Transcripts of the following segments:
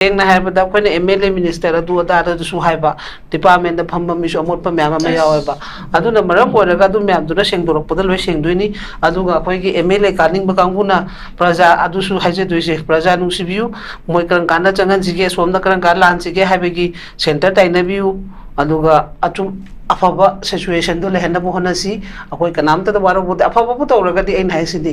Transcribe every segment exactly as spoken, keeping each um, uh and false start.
ꯁꯦꯡꯅ ꯍꯥꯏꯔꯕꯗ ꯑꯩꯈꯣꯏꯅ ꯑꯦꯝ ꯑꯦꯜ ꯑꯦ ꯃꯤꯅꯤꯁꯇꯔ ꯑꯗꯨ ꯑꯗꯥꯗꯁꯨ ꯍꯥꯏꯕ, ꯗꯤꯄꯥꯔꯠꯃꯦꯟꯗ ꯐꯝꯕ ꯃꯤꯁꯨ ꯑꯃꯣꯠꯄ ꯃꯌꯥꯝ ꯑꯃ ꯌꯥꯎꯋꯦꯕ꯫ ꯑꯗꯨꯅ ꯃꯔꯝ ꯑꯣꯏꯔꯒ ꯑꯗꯨ ꯃꯌꯥꯝꯗꯨꯅ ꯁꯦꯡꯗꯣꯔꯛꯄꯗ ꯂꯣꯏ ꯁꯦꯡꯗꯣꯏꯅꯤ꯫ ꯑꯗꯨꯒ ꯑꯩꯈꯣꯏꯒꯤ ꯑꯦꯝ ꯑꯦꯜ ꯑꯦ ꯀꯥꯅꯤꯡꯕ ꯀꯥꯡꯕꯨꯅ ꯄ꯭ꯔꯖꯥ ꯑꯗꯨꯁꯨ ꯍꯥꯏꯖꯗꯣꯏꯁꯦ, ꯄ꯭ꯔꯖꯥ ꯅꯨꯡꯁꯤꯕꯤꯌꯨ, ꯃꯣꯏ ꯀꯔꯝ ꯀꯥꯟꯗ ꯆꯪꯍꯟꯁꯤꯒꯦ, ꯁꯣꯝꯗ ꯀꯔꯝ ꯀꯥꯟꯗ ꯂꯥꯟꯁꯤꯒꯦ ꯍꯥꯏꯕꯒꯤ ꯁꯦꯟꯇꯔ ꯇꯥꯏꯅꯕꯤꯌꯨ꯫ ꯑꯗꯨꯒ ꯑꯆꯨꯝ ꯑꯐꯕ ꯁꯤꯆꯨꯋꯦꯁꯟꯗꯣ ꯂꯩꯍꯟꯅꯕ ꯍꯣꯠꯅꯁꯤ꯫ ꯑꯩꯈꯣꯏ ꯀꯅꯥꯝꯇꯗ ꯋꯥꯔꯧꯕꯗ, ꯑꯐꯕꯕꯨ ꯇꯧꯔꯒꯗꯤ ꯑꯩꯅ ꯍꯥꯏꯁꯤꯗꯤ,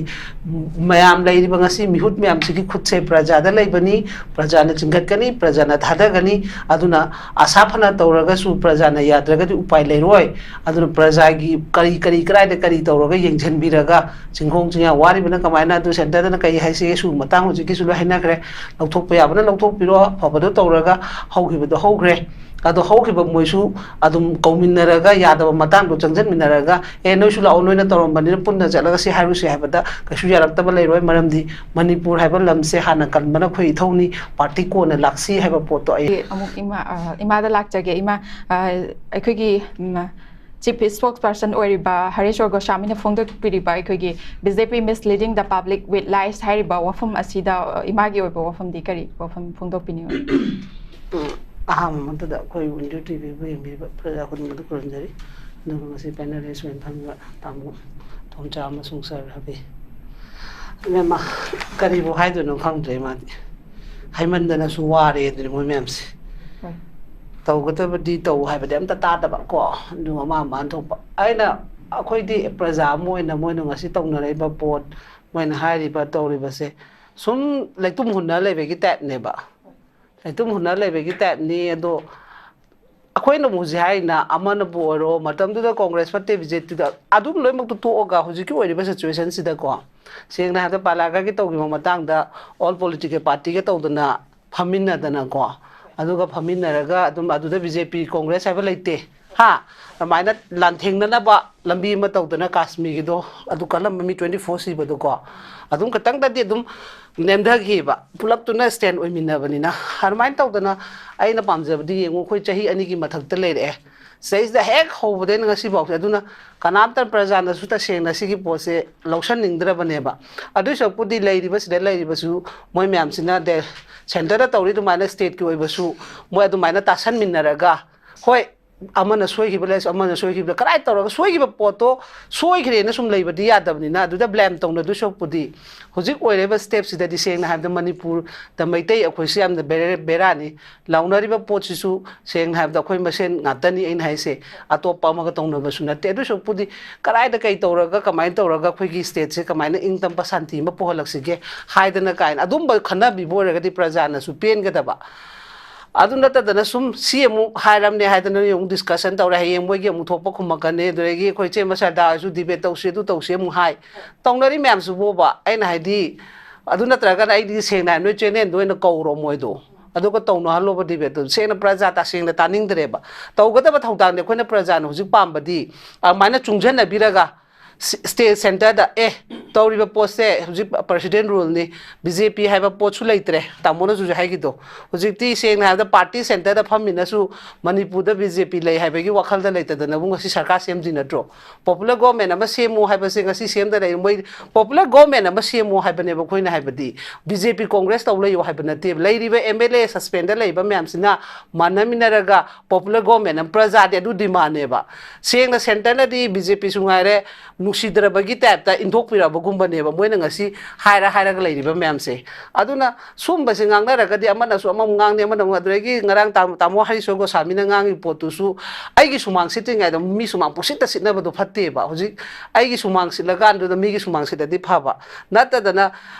ꯃꯌꯥꯝ ꯂꯩꯔꯤꯕ ꯉꯁꯤ ꯃꯤꯍꯨꯠ ꯃꯌꯥꯝꯁꯤꯒꯤ ꯈꯨꯠꯁꯦ ꯄ꯭ꯔꯖꯥꯗ ꯂꯩꯕꯅꯤ, ꯄ꯭ꯔꯖꯥꯅ ꯆꯤꯡꯈꯠꯀꯅꯤ, ꯄ꯭ꯔꯖꯥꯅ ꯊꯥꯗꯒꯅꯤ꯫ ꯑꯗꯨꯅ ꯑꯁꯥ ꯐꯅ ꯇꯧꯔꯒꯁꯨ ꯄ꯭ꯔꯖꯥꯅ ꯌꯥꯗ꯭ꯔꯒꯗꯤ ꯎꯄꯥꯏ ꯂꯩꯔꯣꯏ꯫ ꯑꯗꯨꯅ ꯄ꯭ꯔꯖꯥꯒꯤ ꯀꯔꯤ ꯀꯔꯤ ꯀꯗꯥꯏꯗ ꯀꯔꯤ ꯇꯧꯔꯒ ꯌꯦꯡꯁꯤꯟꯕꯤꯔꯒ ꯆꯤꯡꯈꯣꯡ ꯆꯤꯡꯌꯥ ꯋꯥꯔꯤꯕꯅ ꯀꯃꯥꯏꯅ ꯑꯗꯨ ꯁꯦꯟꯇꯔꯗꯅ ꯀꯔꯤ ꯍꯥꯏꯁꯤꯒꯦ, ꯁꯤꯒꯨꯝꯕ ꯃꯇꯥꯡ ꯍꯧꯖꯤꯛꯀꯤꯁꯨ ꯂꯣꯏ ꯍꯥꯏꯅꯈ꯭ꯔꯦ꯫ ꯂꯧꯊꯣꯛꯄ ꯌꯥꯕꯅ ꯂꯧꯊꯣꯛꯄꯤꯔꯣ, ꯑꯐꯕꯗꯣ ꯇꯧꯔꯒ ꯍꯧꯈꯤꯕꯗꯣ ꯍꯧꯈ꯭ꯔꯦ꯫ ꯑꯗꯣ ꯍꯧꯈꯤꯕ ꯃꯣꯏꯁꯨ ꯑꯗꯨꯝ ꯀꯧꯃꯤꯟꯅꯔꯒ, ꯌꯥꯗꯕ ꯃꯇꯥꯡꯗꯣ ꯆꯪꯁꯤꯟꯃꯤꯟꯅꯔꯒ, "ꯑꯦ, ꯅꯣꯏꯁꯨ ꯂꯥꯛꯑꯣ, ꯅꯣꯏꯅ ꯇꯧꯔꯝꯕꯅꯤꯅ ꯄꯨꯟꯅ ꯆꯠꯂꯒ ꯁꯤ ꯍꯥꯏꯔꯨꯁꯤ" ꯍꯥꯏꯕꯗ ꯀꯩꯁꯨ ꯌꯥꯔꯛꯇꯕ ꯂꯩꯔꯣꯏ꯫ ꯃꯔꯝꯗꯤ ꯃꯅꯤꯄꯨꯔ ꯍꯥꯏꯕ ꯂꯝꯁꯦ ꯍꯥꯟꯅ ꯀꯟꯕꯅ ꯑꯩꯈꯣꯏ ꯏꯊꯧꯅꯤ, ꯄꯥꯔꯇꯤ ꯀꯣꯟꯅ ꯂꯥꯛꯁꯤ ꯍꯥꯏꯕ ꯄꯣꯠꯇꯣ ꯑꯩ ꯑꯃꯨꯛ ꯏꯃꯥ, ꯑ, ꯏꯃꯥꯗ ꯂꯥꯛꯆꯒꯦ꯫ ꯏꯃꯥ, ꯑ, ꯑꯩꯈꯣꯏꯒꯤ, ꯎꯝ, ꯆꯤꯐ ꯏꯁꯄꯣꯛꯁ ꯄꯥꯔꯁꯟ ꯑꯣꯏꯔꯤꯕ ꯍꯔꯦꯁꯣꯔ ꯒꯣꯁ꯭ꯋꯥꯃꯤꯅ ꯐꯣꯡꯗꯣꯛꯄꯤꯔꯤꯕ ꯑꯩꯈꯣꯏꯒꯤ B J P misleading the public with lies ꯍꯥꯏꯔꯤꯕ ꯋꯥꯐꯝ ꯑꯁꯤꯗ, ꯑ, ꯏꯃꯥꯒꯤ ꯑꯣꯏꯕ ꯋꯥꯐꯝꯗꯤ ꯀꯔꯤ ꯋꯥꯐꯝ ꯐꯣꯡꯗꯣꯛꯄꯤꯅꯤꯡꯉꯤ? ꯎꯝ, ꯑꯍꯥꯟꯕ ꯃꯛꯇꯗ ꯑꯩꯈꯣꯏ ꯋꯤꯟꯗꯣ ꯇꯤ ꯚꯤꯕꯨ ꯌꯦꯡꯕꯤꯔꯤꯕ ꯄ꯭ꯔꯖꯥ ꯈꯨꯗꯤꯡꯃꯛꯇ ꯈꯨꯔꯨꯝꯖꯔꯤ꯫ ꯑꯗꯨꯒ ꯉꯁꯤ ꯄꯦꯅꯦꯂꯤꯁ ꯑꯣꯏꯅ ꯐꯝꯃꯤꯕ ꯇꯥꯃꯣ ꯇꯣꯝꯆꯥ ꯑꯃꯁꯨꯡ ꯁꯥꯔ ꯔꯕꯤ꯫ ꯏꯕꯦꯝꯃ, ꯀꯔꯤꯕꯨ ꯍꯥꯏꯗꯣꯏꯅꯣ ꯈꯪꯗ꯭ꯔꯦ ꯃꯥꯗꯤ꯫ ꯍꯥꯏꯃꯟꯗꯅꯁꯨ ꯋꯥꯔꯦ ꯑꯗꯨꯅꯤ ꯃꯣꯏ ꯃꯌꯥꯝꯁꯦ꯫ ꯍꯣꯏ꯫ ꯇꯧꯒꯗꯕꯗꯤ ꯇꯧ ꯍꯥꯏꯕꯗꯤ ꯑꯝꯇ ꯇꯥꯗꯕ ꯀꯣ, ꯑꯗꯨꯒ ꯃꯥ ꯃꯥꯅ ꯊꯣꯛꯄ꯫ ꯑꯩꯅ, ꯑꯩꯈꯣꯏꯗꯤ ꯄ꯭ꯔꯖꯥ ꯑꯃ ꯑꯣꯏꯅ ꯃꯣꯏꯅ ꯉꯁꯤ ꯇꯧꯅꯔꯛꯏꯕ ꯄꯣꯠ, ꯃꯣꯏꯅ ꯍꯥꯏꯔꯤꯕ ꯇꯧꯔꯤꯕꯁꯦ ꯁꯨꯝ ꯂꯩꯇꯨꯝ ꯍꯨꯟꯅ ꯂꯩꯕꯒꯤ ꯇꯥꯏꯞꯅꯦꯕ꯫ ꯂꯩꯇꯨꯝ ꯍꯨꯟꯅ ꯂꯩꯕꯒꯤ ꯇꯥꯏꯞꯅꯤ꯫ ꯑꯗꯣ ꯑꯩꯈꯣꯏꯅꯕꯨ ꯍꯧꯖꯤꯛ ꯍꯥꯏꯔꯤꯅ, ꯑꯃꯅꯕꯨ ꯑꯣꯏꯔꯣ, ꯃꯇꯝꯗꯨꯗ ꯀꯣꯡꯒ꯭ꯔꯦꯁ ꯐꯠꯇꯦ, ꯕꯤ ꯖꯦ ꯄꯤꯗ, ꯑꯗꯨꯝ ꯂꯣꯏꯅꯃꯛꯇꯨ ꯇꯣꯛꯑꯒ ꯍꯧꯖꯤꯛꯀꯤ ꯑꯣꯏꯔꯤꯕ ꯁꯤꯆꯨꯋꯦꯁꯟꯁꯤꯗꯀꯣ, ꯁꯦꯡꯅ ꯍꯥꯏꯔꯕꯗ ꯄꯥꯂꯥꯒꯒꯤ ꯇꯧꯈꯤꯕ ꯃꯇꯥꯡꯗ ꯑꯣꯜ ꯄꯣꯂꯤꯇꯤꯀꯦꯜ ꯄꯥꯔꯇꯤꯒ ꯇꯧꯗꯅ ꯐꯝꯃꯤꯟꯅꯗꯅꯀꯣ, ꯑꯗꯨꯒ ꯐꯝꯃꯤꯟꯅꯔꯒ ꯑꯗꯨꯝ ꯑꯗꯨꯗ ꯕꯤ ꯖꯦ ꯄꯤ ꯀꯣꯡꯒ꯭ꯔꯦꯁ ꯍꯥꯏꯕ ꯂꯩꯇꯦ꯫ ꯍꯥ? ꯑꯗꯨꯃꯥꯏꯅ ꯂꯥꯟꯊꯦꯡꯅꯅꯕ ꯂꯝꯕꯤ ꯑꯃ ꯇꯧꯗꯅ ꯀꯥꯁꯃꯤꯔꯒꯤꯗꯣ, ꯑꯗꯨ ꯀꯜꯂꯝꯕ ꯃꯤ twenty four ꯁꯤꯕꯗꯣꯀꯣ, ꯑꯗꯨꯝ ꯈꯇꯪꯗꯗꯤ ꯑꯗꯨꯝ ꯅꯦꯝꯊꯈꯤꯕ, ꯄꯨꯂꯞꯇꯨꯅ stand ꯑꯣꯏꯃꯤꯟꯅꯕꯅꯤꯅ꯫ ꯑꯗꯨꯃꯥꯏꯅ ꯇꯧꯗꯅ ꯑꯩꯅ ꯄꯥꯝꯖꯕꯗꯤ, ꯌꯦꯡꯉꯨ, ꯑꯩꯈꯣꯏ ꯆꯍꯤ ꯑꯅꯤꯒꯤ ꯃꯊꯛꯇ ꯂꯩꯔꯛꯑꯦ, ꯁꯤꯗꯩꯁꯤꯗ ꯍꯦꯛ ꯍꯧꯕꯗꯩꯅ ꯉꯁꯤꯐꯥꯎꯁꯦ꯫ ꯑꯗꯨꯅ ꯀꯅꯥꯝꯇ ꯄ꯭ꯔꯖꯥꯅꯁꯨ ꯇꯁꯦꯡꯅ ꯁꯤꯒꯤ ꯄꯣꯠꯁꯦ ꯂꯧꯁꯟꯅꯤꯡꯗ꯭ꯔꯕꯅꯦꯕ꯫ ꯑꯗꯨꯏ ꯁꯔꯨꯛꯄꯨꯗꯤ ꯂꯩꯔꯤꯕꯁꯤꯗ ꯂꯩꯔꯤꯕꯁꯨ, ꯃꯣꯏ ꯃꯌꯥꯝꯁꯤꯅ ꯗꯦ-, centreꯗ ꯇꯧꯔꯤ ꯑꯗꯨꯃꯥꯏꯅ stateꯀꯤ ꯑꯣꯏꯕꯁꯨ, ꯃꯣꯏ ꯑꯗꯨꯃꯥꯏꯅ ꯇꯥꯁꯟꯃꯤꯟꯅꯔꯒ, ꯍꯣꯏ, ꯑꯃꯅ ꯁꯣꯏꯈꯤꯕ ꯂꯩꯔꯁꯨ, ꯑꯃꯅ ꯁꯣꯏꯈꯤꯕ, ꯀꯗꯥꯏ ꯇꯧꯔꯒ ꯁꯣꯏꯈꯤꯕ ꯄꯣꯠꯇꯣ ꯁꯣꯏꯈ꯭ꯔꯦꯅ ꯁꯨꯝ ꯂꯩꯕꯗꯤ ꯌꯥꯗꯕꯅꯤꯅ, ꯑꯗꯨꯗ blame ꯇꯧꯅꯗꯣꯏ ꯁꯔꯨꯛꯄꯨꯗꯤ, ꯍꯧꯖꯤꯛ ꯑꯣꯏꯔꯤꯕ stateꯁꯤꯗꯗꯤ, ꯁꯦꯡꯅ ꯍꯥꯏꯕꯗ, ꯃꯅꯤꯄꯨꯔꯗ ꯃꯩꯇꯩ ꯑꯩꯈꯣꯏꯁꯦ ꯌꯥꯝꯅ ꯕꯦꯔꯥ-, ꯕꯦꯔꯥꯅꯤ꯫ ꯂꯥꯎꯅꯔꯤꯕ ꯄꯣꯠꯁꯤꯁꯨ, ꯁꯦꯡꯅ ꯍꯥꯏꯕꯗ, ꯑꯩꯈꯣꯏ ꯃꯁꯦꯟ ꯉꯥꯛꯇꯅꯤ꯫ ꯑꯩꯅ ꯍꯥꯏꯁꯦ, ꯑꯇꯣꯞꯄ ꯑꯃꯒ ꯇꯧꯅꯕꯁꯨ ꯅꯠꯇꯦ꯫ ꯑꯗꯨ ꯁꯔꯨꯛꯄꯨꯗꯤ, ꯀꯗꯥꯏꯗ ꯀꯩ ꯇꯧꯔꯒ, ꯀꯃꯥꯏꯅ ꯇꯧꯔꯒ ꯑꯩꯈꯣꯏꯒꯤ stateꯁꯦ ꯀꯃꯥꯏꯅ ꯏꯪ ꯇꯞꯄ ꯁꯥꯟꯇꯤ ꯑꯃ ꯄꯨꯍꯜꯂꯛꯁꯤꯒꯦ ꯍꯥꯏꯗꯅ ꯀꯥꯏꯅ ꯑꯗꯨꯝꯕ ꯈꯟꯅꯕꯤꯕ ꯑꯣꯏꯔꯒꯗꯤ ꯄ꯭ꯔꯖꯥꯅꯁꯨ ꯄꯦꯟꯒꯗꯕ꯫ ꯑꯗꯨ ꯅꯠꯇꯗꯅ ꯁꯨꯝ ꯁꯤ ꯑꯃꯨꯛ ꯍꯥꯏꯔꯝꯅꯦ ꯍꯥꯏꯗꯅ ꯅꯣꯏ ꯑꯃꯨꯛ discussion ꯇꯧꯔꯦ, ꯍꯌꯦꯡ ꯃꯣꯏꯒꯤ ꯑꯃꯨꯛ ꯊꯣꯛꯄ ꯈꯨꯝꯃꯛꯀꯅꯤ, ꯑꯗꯨꯗꯒꯤ ꯑꯩꯈꯣꯏ ꯏꯆꯦ ꯃꯁꯥꯗꯥ ꯍꯣꯏꯁꯨ debate ꯇꯧꯁꯤ, ꯑꯗꯨ ꯇꯧꯁꯤ ꯑꯃꯨꯛ ꯍꯥꯏ꯫ ꯇꯧꯅꯔꯤ ꯃꯌꯥꯝꯁꯤꯕꯣꯕ, ꯑꯩꯅ ꯍꯥꯏꯗꯤ, ꯑꯗꯨ ꯅꯠꯇ꯭ꯔꯒꯅ ꯑꯩꯗꯤ ꯁꯦꯡꯅ ꯍꯥꯏ, ꯅꯣꯏ channelꯗ ꯑꯣꯏꯅ ꯀꯧꯔꯣ ꯃꯣꯏꯗꯣ, ꯑꯗꯨꯒ ꯇꯧꯅꯍꯜꯂꯣꯕ debateꯇꯣ꯫ ꯁꯦꯡꯅ ꯄ꯭ꯔꯖꯥ ꯇꯁꯦꯡꯅ ꯇꯥꯅꯤꯡꯗ꯭ꯔꯦꯕ꯫ ꯇꯧꯒꯗꯕ ꯊꯧꯗꯥꯡꯗꯤ ꯑꯩꯈꯣꯏꯅ ꯄ꯭ꯔꯖꯥꯅ ꯍꯧꯖꯤꯛ ꯄꯥꯝꯕꯗꯤ ꯑꯗꯨꯃꯥꯏꯅ ꯆꯨꯡꯁꯤꯟꯅꯕꯤꯔꯒ ꯁꯤ-, state centreꯗ, ꯑꯦ, ꯇꯧꯔꯤꯕ ꯄꯣꯠꯁꯦ ꯍꯧꯖꯤꯛ president ruleꯅꯤ, BJP ꯍꯥꯏꯕ ꯄꯣꯠꯁꯨ ꯂꯩꯇ꯭ꯔꯦ, ꯇꯥꯃꯣꯅꯁꯨ ꯍꯧꯖꯤꯛ ꯍꯥꯏꯈꯤꯗꯣ꯫ ꯍꯧꯖꯤꯛꯇꯤ ꯁꯦꯡꯅ ꯍꯥꯏꯔꯕꯗ party centreꯗ ꯐꯝꯃꯤꯅꯁꯨ ꯃꯅꯤꯄꯨꯔꯗ BJP ꯂꯩ ꯍꯥꯏꯕꯒꯤ ꯋꯥꯈꯜꯗ ꯂꯩꯇꯗꯅꯕꯨ ꯉꯁꯤ ꯁꯔꯀꯥꯔ ꯁꯦꯝꯗ꯭ꯔꯤ ꯅꯠꯇ꯭ꯔꯣ? Popular government ꯑꯃ ꯁꯦꯝꯃꯨ ꯍꯥꯏꯕꯁꯦ ꯉꯁꯤ ꯁꯦꯝꯗ ꯂꯩ꯫ ꯃꯣꯏ popular government ꯑꯃ ꯁꯦꯝꯃꯨ ꯍꯥꯏꯕꯅꯦꯕ ꯑꯩꯈꯣꯏꯅ ꯍꯥꯏꯕꯗꯤ, BJP Congress ꯇꯧ ꯂꯩꯌꯣ ꯍꯥꯏꯕ ꯅꯠꯇꯦꯕ꯫ ꯂꯩꯔꯤꯕ MLA suspendꯗ ꯂꯩꯕ ꯃꯌꯥꯝꯁꯤꯅ ꯃꯥꯟꯅꯃꯤꯟꯅꯔꯒ popular government ꯑꯃ, ꯄ꯭ꯔꯖꯥꯗꯤ ꯑꯗꯨ demandꯅꯦꯕ꯫ ꯁꯦꯡꯅ centreꯅꯗꯤ BJPꯁꯨ ꯉꯥꯏꯔꯦ, ꯅꯨꯡꯁꯤꯗ꯭ꯔꯕꯒꯤ typeꯇ ꯏꯟꯊꯣꯛꯄꯤꯔꯛꯑꯕꯒꯨꯝꯕꯅꯦꯕ ꯃꯣꯏꯅ ꯉꯁꯤ ꯍꯥꯏꯔ ꯍꯥꯏꯔꯒ ꯂꯩꯔꯤꯕ ꯃꯌꯥꯝꯁꯦ꯫ ꯑꯗꯨꯅ ꯁꯨꯝꯕꯁꯦ ꯉꯥꯡꯅꯔꯒꯗꯤ ꯑꯃꯅꯁꯨ ꯑꯃꯃꯨꯛ ꯉꯥꯡꯅꯤ, ꯑꯃꯅ ꯑꯃꯨꯛ, ꯑꯗꯨꯗꯒꯤ ꯉꯔꯥꯡ ꯇꯥꯃꯣ, ꯇꯥꯃꯣ ꯍꯔꯤꯁꯣꯔ ꯒꯣꯁꯥꯃꯤꯅ ꯉꯥꯡꯉꯤ ꯄꯣꯠꯇꯨꯁꯨ ꯑꯩꯒꯤ ꯁꯨꯃꯥꯡ ꯁꯤꯠꯇ꯭ꯔꯤꯉꯩꯗ ꯃꯤ ꯁꯨꯃꯥꯡ ꯄꯨꯁꯤꯠꯇ ꯁꯤꯠꯅꯕꯗꯣ ꯐꯠꯇꯦꯕ꯫ ꯍꯧꯖꯤꯛ ꯑꯩꯒꯤ ꯁꯨꯃꯥꯡ ꯁꯤꯠꯂꯀꯥꯟꯗꯨꯗ ꯃꯤꯒꯤ ꯁꯨꯃꯥꯡ ꯁꯤꯠꯂꯗꯤ ꯐꯕ, ꯅꯠꯇꯗꯅ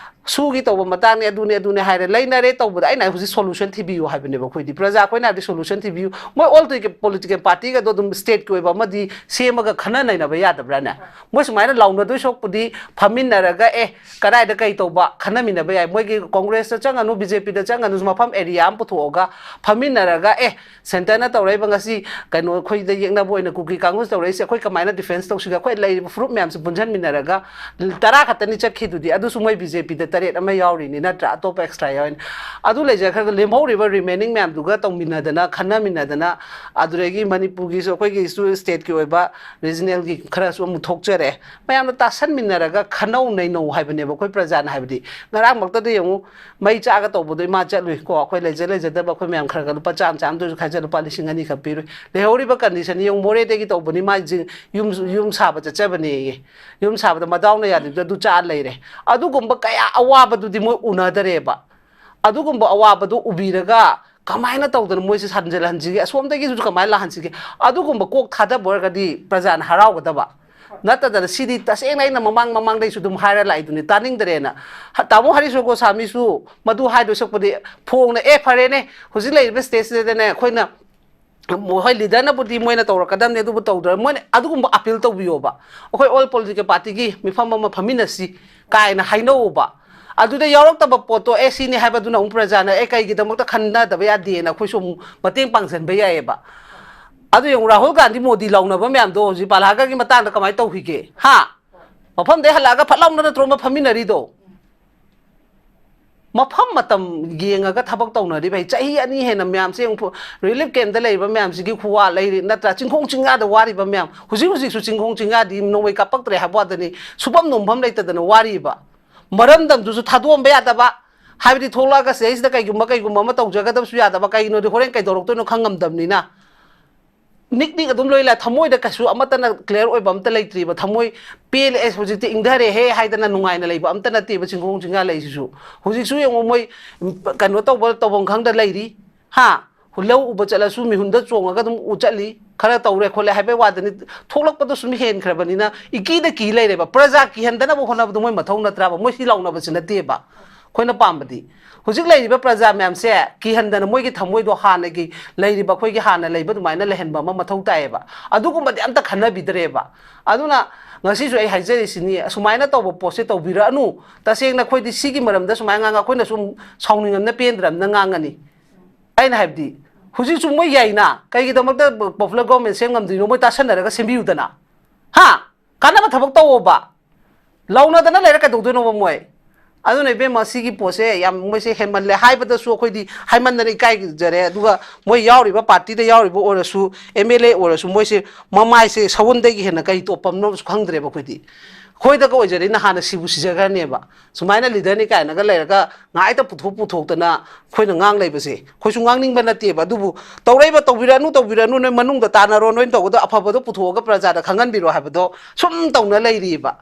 ꯁꯨꯒꯤ ꯇꯧꯕ ꯃꯇꯥꯡꯅꯦ, ꯑꯗꯨꯅꯦ ꯑꯗꯨꯅꯦ ꯍꯥꯏꯔꯦ, ꯂꯩꯅꯔꯦ ꯇꯧꯕꯗ ꯑꯩꯅ ꯍꯧꯖꯤꯛ solution ꯊꯤꯕꯤꯌꯨ ꯍꯥꯏꯕꯅꯦꯕ꯫ ꯑꯩꯈꯣꯏꯗꯤ ꯄ꯭ꯔꯖꯥ ꯑꯩꯈꯣꯏꯅ ꯍꯥꯏꯕꯗꯤ solution ꯊꯤꯕꯤꯌꯨ꯫ ꯃꯣꯏ all political party ꯒꯗꯣ ꯑꯗꯨꯝ state ꯀꯤ ꯑꯣꯏꯕ ꯑꯃꯗꯤ ꯁꯦꯝꯃꯒ ꯈꯟꯅ ꯅꯩꯅꯕ ꯌꯥꯗꯕ꯭ꯔꯥꯅꯦ? ꯃꯣꯏ ꯁꯨꯃꯥꯏꯅ ꯂꯥꯎꯅꯗꯣꯏ ꯁꯔꯨꯛꯄꯨꯗꯤ ꯐꯝꯃꯤꯟꯅꯔꯒ, ꯑꯦ, ꯀꯗꯥꯏꯗ ꯀꯩ ꯇꯧꯕ ꯈꯟꯅꯃꯤꯟꯅꯕ ꯌꯥꯏ꯫ ꯃꯣꯏꯒꯤ Congress ꯇ ꯆꯪꯉꯅꯨ, B J P ꯗ ꯆꯪꯉꯅꯨ, ꯃꯐꯝ area ꯑꯃ ꯄꯨꯊꯣꯛꯑꯒ ꯐꯝꯃꯤꯟꯅꯔꯒ, ꯑꯦ, centre ꯅ ꯇꯧꯔꯛꯏꯕ ꯉꯁꯤ ꯀꯩꯅꯣ ꯑꯩꯈꯣꯏꯗ ꯌꯦꯛꯅꯕ ꯑꯣꯏꯅ ꯀꯨꯀꯤ ꯀꯥꯡꯕꯨꯅ ꯇꯧꯔꯛꯏꯁꯦ ꯑꯩꯈꯣꯏ ꯀꯃꯥꯏꯅ defence ꯇꯧꯁꯤꯒꯦ? ꯑꯩꯈꯣꯏ ꯂꯩꯔꯤꯕ ꯐꯨꯔꯨꯞ ꯃꯌꯥꯝꯁꯦ ꯄꯨꯟꯁꯤꯟꯃꯤꯟꯅꯔꯒ ꯇꯔꯥ ꯈꯛꯇꯅꯤ ꯆꯠꯈꯤꯗꯨꯗꯤ, ꯑꯗꯨꯁꯨ ꯃꯣꯏ B J P ꯗ ꯇꯔꯦꯠ ꯑꯃ ꯌꯥꯎꯔꯤꯅꯤ ꯅꯠꯇ꯭ꯔꯥ? ꯑꯇꯣꯞꯄ extra ꯌꯥꯎꯔꯤꯅꯤ꯫ ꯑꯗꯨ ꯂꯩꯖꯈ꯭ꯔꯒ ꯂꯦꯝꯍꯧꯔꯤꯕ remaining ꯃꯌꯥꯝꯗꯨꯒ ꯇꯧꯃꯤꯟꯅꯗꯅ, ꯈꯟꯅꯃꯤꯟꯅꯗꯅ, ꯑꯗꯨꯗꯒꯤ ꯃꯅꯤꯄꯨꯔꯒꯤꯁꯨ ꯑꯩꯈꯣꯏꯒꯤꯁꯨ state ꯀꯤ ꯑꯣꯏꯕ regional ꯒꯤ ꯈꯔꯁꯨ ꯑꯃꯨꯛ ꯊꯣꯛꯆꯔꯦ꯫ ꯃꯌꯥꯝꯅ ꯇꯥꯁꯟꯃꯤꯟꯅꯔꯒ ꯈꯟꯅꯧ ꯅꯩꯅꯧ ꯍꯥꯏꯕꯅꯦꯕ ꯑꯩꯈꯣꯏ ꯄ꯭ꯔꯖꯥꯅ ꯍꯥꯏꯕꯗꯤ꯫ ꯉꯔꯥꯡꯃꯛꯇꯗ ꯌꯦꯡꯉꯨ, ꯃꯩ ꯆꯥꯒ ꯇꯧꯕꯗꯣ ꯏꯃꯥ ꯆꯠꯂꯨꯏ ꯀꯣ, ꯑꯩꯈꯣꯏ ꯂꯩꯖ ꯂꯩꯖꯗꯕ ꯑꯩꯈꯣꯏ ꯃꯌꯥꯝ ꯈꯔ ꯈꯔ ꯂꯨꯄꯥ ꯆꯥꯝꯃ ꯆꯥꯝꯃꯗ ꯑꯣꯏꯔꯁꯨ ꯈꯥꯏꯖ ꯂꯨꯄꯥ ꯂꯤꯁꯤꯡ ꯑꯅꯤꯈꯛ ꯄꯤꯔꯨꯏ꯫ ꯂꯩꯍꯧꯔꯤꯕ condition ꯌꯦꯡꯉꯨ, ꯃꯣꯔꯦꯗꯒꯤ ꯇꯧꯕꯅꯤ, ꯃꯥ ꯖꯤ-, ꯌꯨꯝ, ꯌꯨꯝ ꯁꯥꯕ ꯆꯠꯆꯕꯅꯦꯌꯦ꯫ ꯌꯨꯝ ꯁꯥꯕꯗ ꯃꯗꯥꯎꯅ ꯌꯥꯗꯕꯗ ꯑꯗꯨ ꯆꯥ ꯂꯩꯔꯦ꯫ ꯑꯗꯨꯒꯨꯝꯕ ꯀꯌꯥ ꯑꯋꯥꯕꯗꯨꯗꯤ ꯃꯣꯏ ꯎꯅꯗꯔꯦꯕ꯫ ꯑꯗꯨꯒꯨꯝꯕ ꯑꯋꯥꯕꯗꯨ ꯎꯕꯤꯔꯒ ꯀꯃꯥꯏꯅ ꯇꯧꯗꯅ ꯃꯣꯏꯁꯦ ꯁꯟꯖꯜꯍꯟꯁꯤꯒꯦ, ꯑꯁꯣꯝꯗꯒꯤꯁꯨ ꯀꯃꯥꯏꯅ ꯂꯥꯛꯍꯟꯁꯤꯒꯦ, ꯑꯗꯨꯒꯨꯝꯕ ꯀꯣꯛ ꯊꯥꯗꯕ ꯑꯣꯏꯔꯒꯗꯤ ꯄ꯭ꯔꯖꯥꯅ ꯍꯔꯥꯎꯒꯗꯕ꯫ ꯅꯠꯇꯗꯅ ꯁꯤꯗꯤ ꯇꯁꯦꯡꯅ ꯑꯩꯅ ꯃꯃꯥꯡ ꯃꯃꯥꯡꯗꯩꯁꯨ ꯑꯗꯨꯝ ꯍꯥꯏꯔ ꯂꯥꯛꯏꯗꯨꯅꯤ, ꯇꯥꯅꯤꯡꯗ꯭ꯔꯦꯅ꯫ ꯍ-, ꯇꯥꯃꯣ ꯍꯔꯤꯁ ꯒꯣꯁꯥꯃꯤꯁꯨ ꯃꯗꯨ ꯍꯥꯏꯗꯣꯏ ꯁꯛꯄꯗꯤ ꯐꯣꯡꯅ, "ꯑꯦ, ꯐꯔꯦꯅꯦ, ꯍꯧꯖꯤꯛ ꯂꯩꯔꯤꯕ stage ꯁꯤꯗꯅꯦ ꯑꯩꯈꯣꯏꯅ ꯃꯣ-, ꯍꯣꯏ, leader ꯅꯕꯨꯗꯤ ꯃꯣꯏꯅ ꯇꯧꯔꯛꯀꯗꯕꯅꯦ, ꯑꯗꯨꯕꯨ ꯇꯧꯗ꯭ꯔ-, ꯃꯣꯏꯅ ꯑꯗꯨꯒꯨꯝꯕ appeal ꯇꯧꯕꯤꯌꯣꯕ꯫ ꯑꯩꯈꯣꯏ all political party ꯒꯤ ꯃꯤꯐꯝ ꯑꯃ ꯐꯝꯃꯤꯟꯅꯁꯤ ꯀꯥꯏꯅ ꯍꯥꯏꯅꯧꯕ꯫ ꯑꯗꯨꯗ ꯌꯥꯎꯔꯛꯇꯕ ꯄꯣꯠꯇꯣ, ꯑꯦ, ꯁꯤꯅꯤ ꯍꯥꯏꯕꯗꯨꯅ ꯑꯃꯨꯛ ꯄ꯭ꯔꯖꯥꯅ, "ꯑꯦ, ꯀꯩꯒꯤꯗꯃꯛꯇ ꯈꯟꯅꯗꯕ ꯌꯥꯗꯦꯅ?" ꯑꯩꯈꯣꯏꯁꯨ ꯑꯃꯨꯛ ꯃꯇꯦꯡ ꯄꯥꯡꯁꯤꯟꯕ ꯌꯥꯏꯌꯦꯕ꯫ ꯑꯗꯨ ꯌꯦꯡꯉꯨ, ꯔꯥꯍꯨꯜ ꯒꯥꯟꯙꯤ ꯃꯣꯗꯤ ꯂꯥꯎꯅꯕ ꯃꯌꯥꯝꯗꯣ ꯍꯧꯖꯤꯛ ꯄꯥꯜꯍꯥꯒꯒꯤ ꯃꯇꯥꯡꯗ ꯀꯃꯥꯏꯅ ꯇꯧꯈꯤꯒꯦ? ꯍꯥ? ꯃꯐꯝꯗꯩ ꯍꯜꯂꯛꯑꯒ ꯐꯠ ꯂꯥꯎꯅ ꯅꯠꯇ꯭ꯔꯣ ꯑꯃ ꯐꯝꯃꯤꯟꯅꯔꯤꯗꯣ? ꯃꯐꯝ ꯃꯇꯝ ꯌꯦꯡꯉꯒ ꯊꯕꯛ ꯇꯧꯅꯔꯤꯕ ꯍꯥꯏ, ꯆꯍꯤ ꯑꯅꯤ ꯍꯦꯟꯅ ꯃꯌꯥꯝꯁꯦ ꯌꯦꯡꯉꯨ, relief camp ꯇ ꯂꯩꯔꯤꯕ ꯃꯌꯥꯝꯁꯤꯒꯤ ꯈꯨꯋꯥ ꯂꯩꯔꯤ ꯅꯠꯇ꯭ꯔꯥ? ꯆꯤꯡꯈꯣꯡ ꯆꯤꯡꯌꯥꯗ ꯋꯥꯔꯤꯕ ꯃꯌꯥꯝ, ꯍꯧꯖꯤꯛ ꯍꯧꯖꯤꯛꯁꯨ ꯆꯤꯡꯈꯣꯡ ꯆꯤꯡꯌꯥꯗꯤ ꯅꯣꯡꯃꯩ ꯀꯥꯞꯄꯛꯇ꯭ꯔꯦ ꯍꯥꯏꯕ ꯋꯥꯗꯅꯤ, ꯁꯨꯐꯝ ꯅꯣꯝꯐꯝ ꯂꯩꯇꯗꯅ ꯋꯥꯔꯤꯕ꯫ ꯃꯔꯝꯗꯝꯗꯨꯁꯨ ꯊꯥꯗꯣꯛꯑꯝꯕ ꯌꯥꯗꯕ, ꯍꯥꯏꯕꯗꯤ ꯊꯣꯛꯂꯛꯑꯒ ꯁꯤꯗꯩꯁꯤꯗ ꯀꯩꯒꯨꯝꯕ, ꯀꯩꯒꯨꯝꯕ ꯑꯃ ꯇꯧꯖꯒꯗꯕꯁꯨ ꯌꯥꯗꯕ, ꯀꯩꯒꯤꯅꯣꯗꯤ ꯍꯣꯔꯦꯟ ꯀꯩꯗꯧꯔꯛꯇꯣꯏꯅꯣ ꯈꯪꯉꯝꯗꯕꯅꯤꯅ꯫ ꯅꯤꯛ ꯅꯤꯛ ꯑꯗꯨꯝ ꯂꯣꯏ ꯂꯥꯛ, ꯊꯃꯣꯏꯗ ꯀꯩꯁꯨ ꯑꯃꯠꯇꯅ clear ꯑꯣꯏꯕ ꯑꯝꯇ ꯂꯩꯇ꯭ꯔꯤꯕ, ꯊꯃꯣꯏ ꯄꯦꯜꯂꯦ, ꯑꯁ, ꯍꯧꯖꯤꯛꯇꯤ ꯏꯪꯊꯔꯦꯍꯦ ꯍꯥꯏꯗꯅ ꯅꯨꯡꯉꯥꯏꯅ ꯂꯩꯕ ꯑꯝꯇ ꯅꯠꯇꯦꯕ ꯆꯤꯡꯈꯣꯡ ꯆꯤꯡꯌꯥ ꯂꯩꯁꯤꯁꯨ꯫ ꯍꯧꯖꯤꯛꯁꯨ ꯌꯦꯡꯉꯨ, ꯃꯣꯏ ꯀꯩꯅꯣ ꯇꯧꯕ ꯇꯧꯐꯝ ꯈꯪꯗ ꯂꯩꯔꯤ, ꯍꯥ? ꯂꯧ ꯎꯕ ꯆꯠꯂꯁꯨ ꯃꯤꯍꯨꯟꯗ ꯆꯣꯡꯉꯒ ꯑꯗꯨꯝ ꯎ ꯆꯠꯂꯤ꯫ ꯈꯔ ꯇꯧꯔꯦ ꯈꯣꯠꯂꯦ ꯍꯥꯏꯕꯩ ꯋꯥꯗꯅꯤ꯫ ꯊꯣꯛꯂꯛꯄꯗꯣ ꯁꯨꯝ ꯍꯦꯟꯈ꯭ꯔꯕꯅꯤꯅ ꯏꯀꯤꯗ ꯀꯤ ꯂꯩꯔꯦꯕ꯫ ꯄ꯭ꯔꯖꯥ ꯀꯤꯍꯟꯗꯅꯕ ꯍꯣꯠꯅꯕꯗꯣ ꯃꯣꯏ ꯃꯊꯧ ꯅꯠꯇ꯭ꯔꯕ? ꯃꯣꯏ ꯁꯤ ꯂꯥꯎꯅꯕꯁꯤ ꯅꯠꯇꯦꯕ ꯑꯩꯈꯣꯏꯅ ꯄꯥꯝꯕꯗꯤ꯫ ꯍꯧꯖꯤꯛ ꯂꯩꯔꯤꯕ ꯄ꯭ꯔꯖꯥ ꯃꯌꯥꯝꯁꯦ ꯀꯤꯍꯟꯗꯅ ꯃꯣꯏꯒꯤ ꯊꯃꯣꯏꯗꯣ ꯍꯥꯟꯅꯒꯤ ꯂꯩꯔꯤꯕ, ꯑꯩꯈꯣꯏꯒꯤ ꯍꯥꯟꯅ ꯂꯩꯕ ꯑꯗꯨꯃꯥꯏꯅ ꯂꯩꯍꯟꯕ ꯑꯃ ꯃꯊꯧ ꯇꯥꯏꯌꯦꯕ꯫ ꯑꯗꯨꯒꯨꯝꯕꯗꯤ ꯑꯝꯇ ꯈꯟꯅꯕꯤꯗ꯭ꯔꯦꯕ꯫ ꯑꯗꯨꯅ ꯉꯁꯤꯁꯨ ꯑꯩ ꯍꯥꯏꯖꯔꯤꯁꯤꯅꯤ, ꯑꯁꯨꯃꯥꯏꯅ ꯇꯧꯕ ꯄꯣꯠꯁꯦ ꯇꯧꯕꯤꯔꯛꯑꯅꯨ꯫ ꯇꯁꯦꯡꯅ ꯑꯩꯈꯣꯏꯗꯤ ꯁꯤꯒꯤ ꯃꯔꯝꯗ ꯁꯨꯃꯥꯏꯅ ꯉꯥꯡꯉ ꯑꯩꯈꯣꯏꯅ ꯁꯨꯝ ꯁꯥꯎꯅꯤꯡꯉꯝꯅ ꯄꯦꯟꯗ꯭ꯔꯝꯅ ꯉꯥꯡꯉꯅꯤ꯫ ꯑꯩꯅ ꯍꯥꯏꯕꯗꯤ ꯍꯧꯖꯤꯛꯁꯨ ꯃꯣꯏ ꯌꯥꯏꯅ, ꯀꯩꯒꯤꯗꯃꯛꯇ popular government ꯁꯦꯝ ꯉꯝꯗ꯭ꯔꯤꯅꯣ? ꯃꯣꯏ ꯇꯥꯁꯟꯅꯔꯒ ꯁꯦꯝꯕꯤꯌꯨꯗꯅ꯫ ꯍꯥ? ꯀꯥꯟꯅꯕ ꯊꯕꯛ ꯇꯧꯑꯣꯕ꯫ ꯂꯥꯎꯅꯗꯅ ꯂꯩꯔ ꯀꯩꯗꯧꯗꯣꯏꯅꯣꯕ ꯃꯣꯏ? ꯑꯗꯨꯅ ꯏꯕꯦꯝꯃ, ꯁꯤꯒꯤ ꯄꯣꯠꯁꯦ ꯌꯥꯝ ꯃꯣꯏꯁꯦ ꯍꯦꯟꯃꯜꯂꯦ꯫ ꯍꯥꯏꯕꯗꯁꯨ ꯑꯩꯈꯣꯏꯗꯤ ꯍꯥꯏꯃꯟꯗꯅ ꯏꯀꯥꯏꯖꯔꯦ꯫ ꯑꯗꯨꯒ ꯃꯣꯏ ꯌꯥꯎꯔꯤꯕ ꯄꯥꯔꯇꯤꯗ ꯌꯥꯎꯔꯤꯕ ꯑꯣꯏꯔꯁꯨ, ꯑꯦꯝ ꯑꯦꯜ ꯑꯦ ꯑꯣꯏꯔꯁꯨ, ꯃꯣꯏꯁꯦ ꯃꯃꯥꯏꯁꯦ ꯁꯎꯟꯗꯒꯤ ꯍꯦꯟꯅ ꯀꯔꯤ ꯇꯣꯞꯄꯝꯅꯣꯁꯨ ꯈꯪꯗ꯭ꯔꯦꯕ ꯑꯩꯈꯣꯏꯗꯤ꯫ ꯑꯩꯈꯣꯏꯗꯒ ꯑꯣꯏꯖꯔꯗꯤ ꯅꯍꯥꯟꯅ ꯁꯤꯕꯨ ꯁꯤꯖꯈ꯭ꯔꯅꯦꯕ꯫ ꯁꯨꯃꯥꯏꯅ ꯂꯤꯗꯔꯅꯤ ꯀꯥꯏꯅꯒ ꯂꯩꯔꯒ ꯉꯥꯏꯇ ꯄꯨꯊꯣꯛ ꯄꯨꯊꯣꯛꯇꯅ ꯑꯩꯈꯣꯏꯅ ꯉꯥꯡ ꯂꯩꯕꯁꯦ ꯑꯩꯈꯣꯏꯁꯨ ꯉꯥꯡꯅꯤꯡꯕ ꯅꯠꯇꯦꯕ꯫ ꯑꯗꯨꯕꯨ ꯇꯧꯔꯛꯏꯕ ꯇꯧꯕꯤꯔꯅꯨ, ꯇꯧꯕꯤꯔꯅꯨ, ꯅꯣꯏ ꯃꯅꯨꯡꯗ ꯇꯥꯟꯅꯔꯣ, ꯅꯣꯏꯅ ꯇꯧꯕꯗꯣ ꯑꯐꯕꯗꯣ ꯄꯨꯊꯣꯛꯑꯒ ꯄ꯭ꯔꯖꯥꯗ ꯈꯪꯍꯟꯕꯤꯔꯣ ꯍꯥꯏꯕꯗꯣ ꯁꯨꯝ ꯇꯧꯅ ꯂꯩꯔꯤꯕ꯫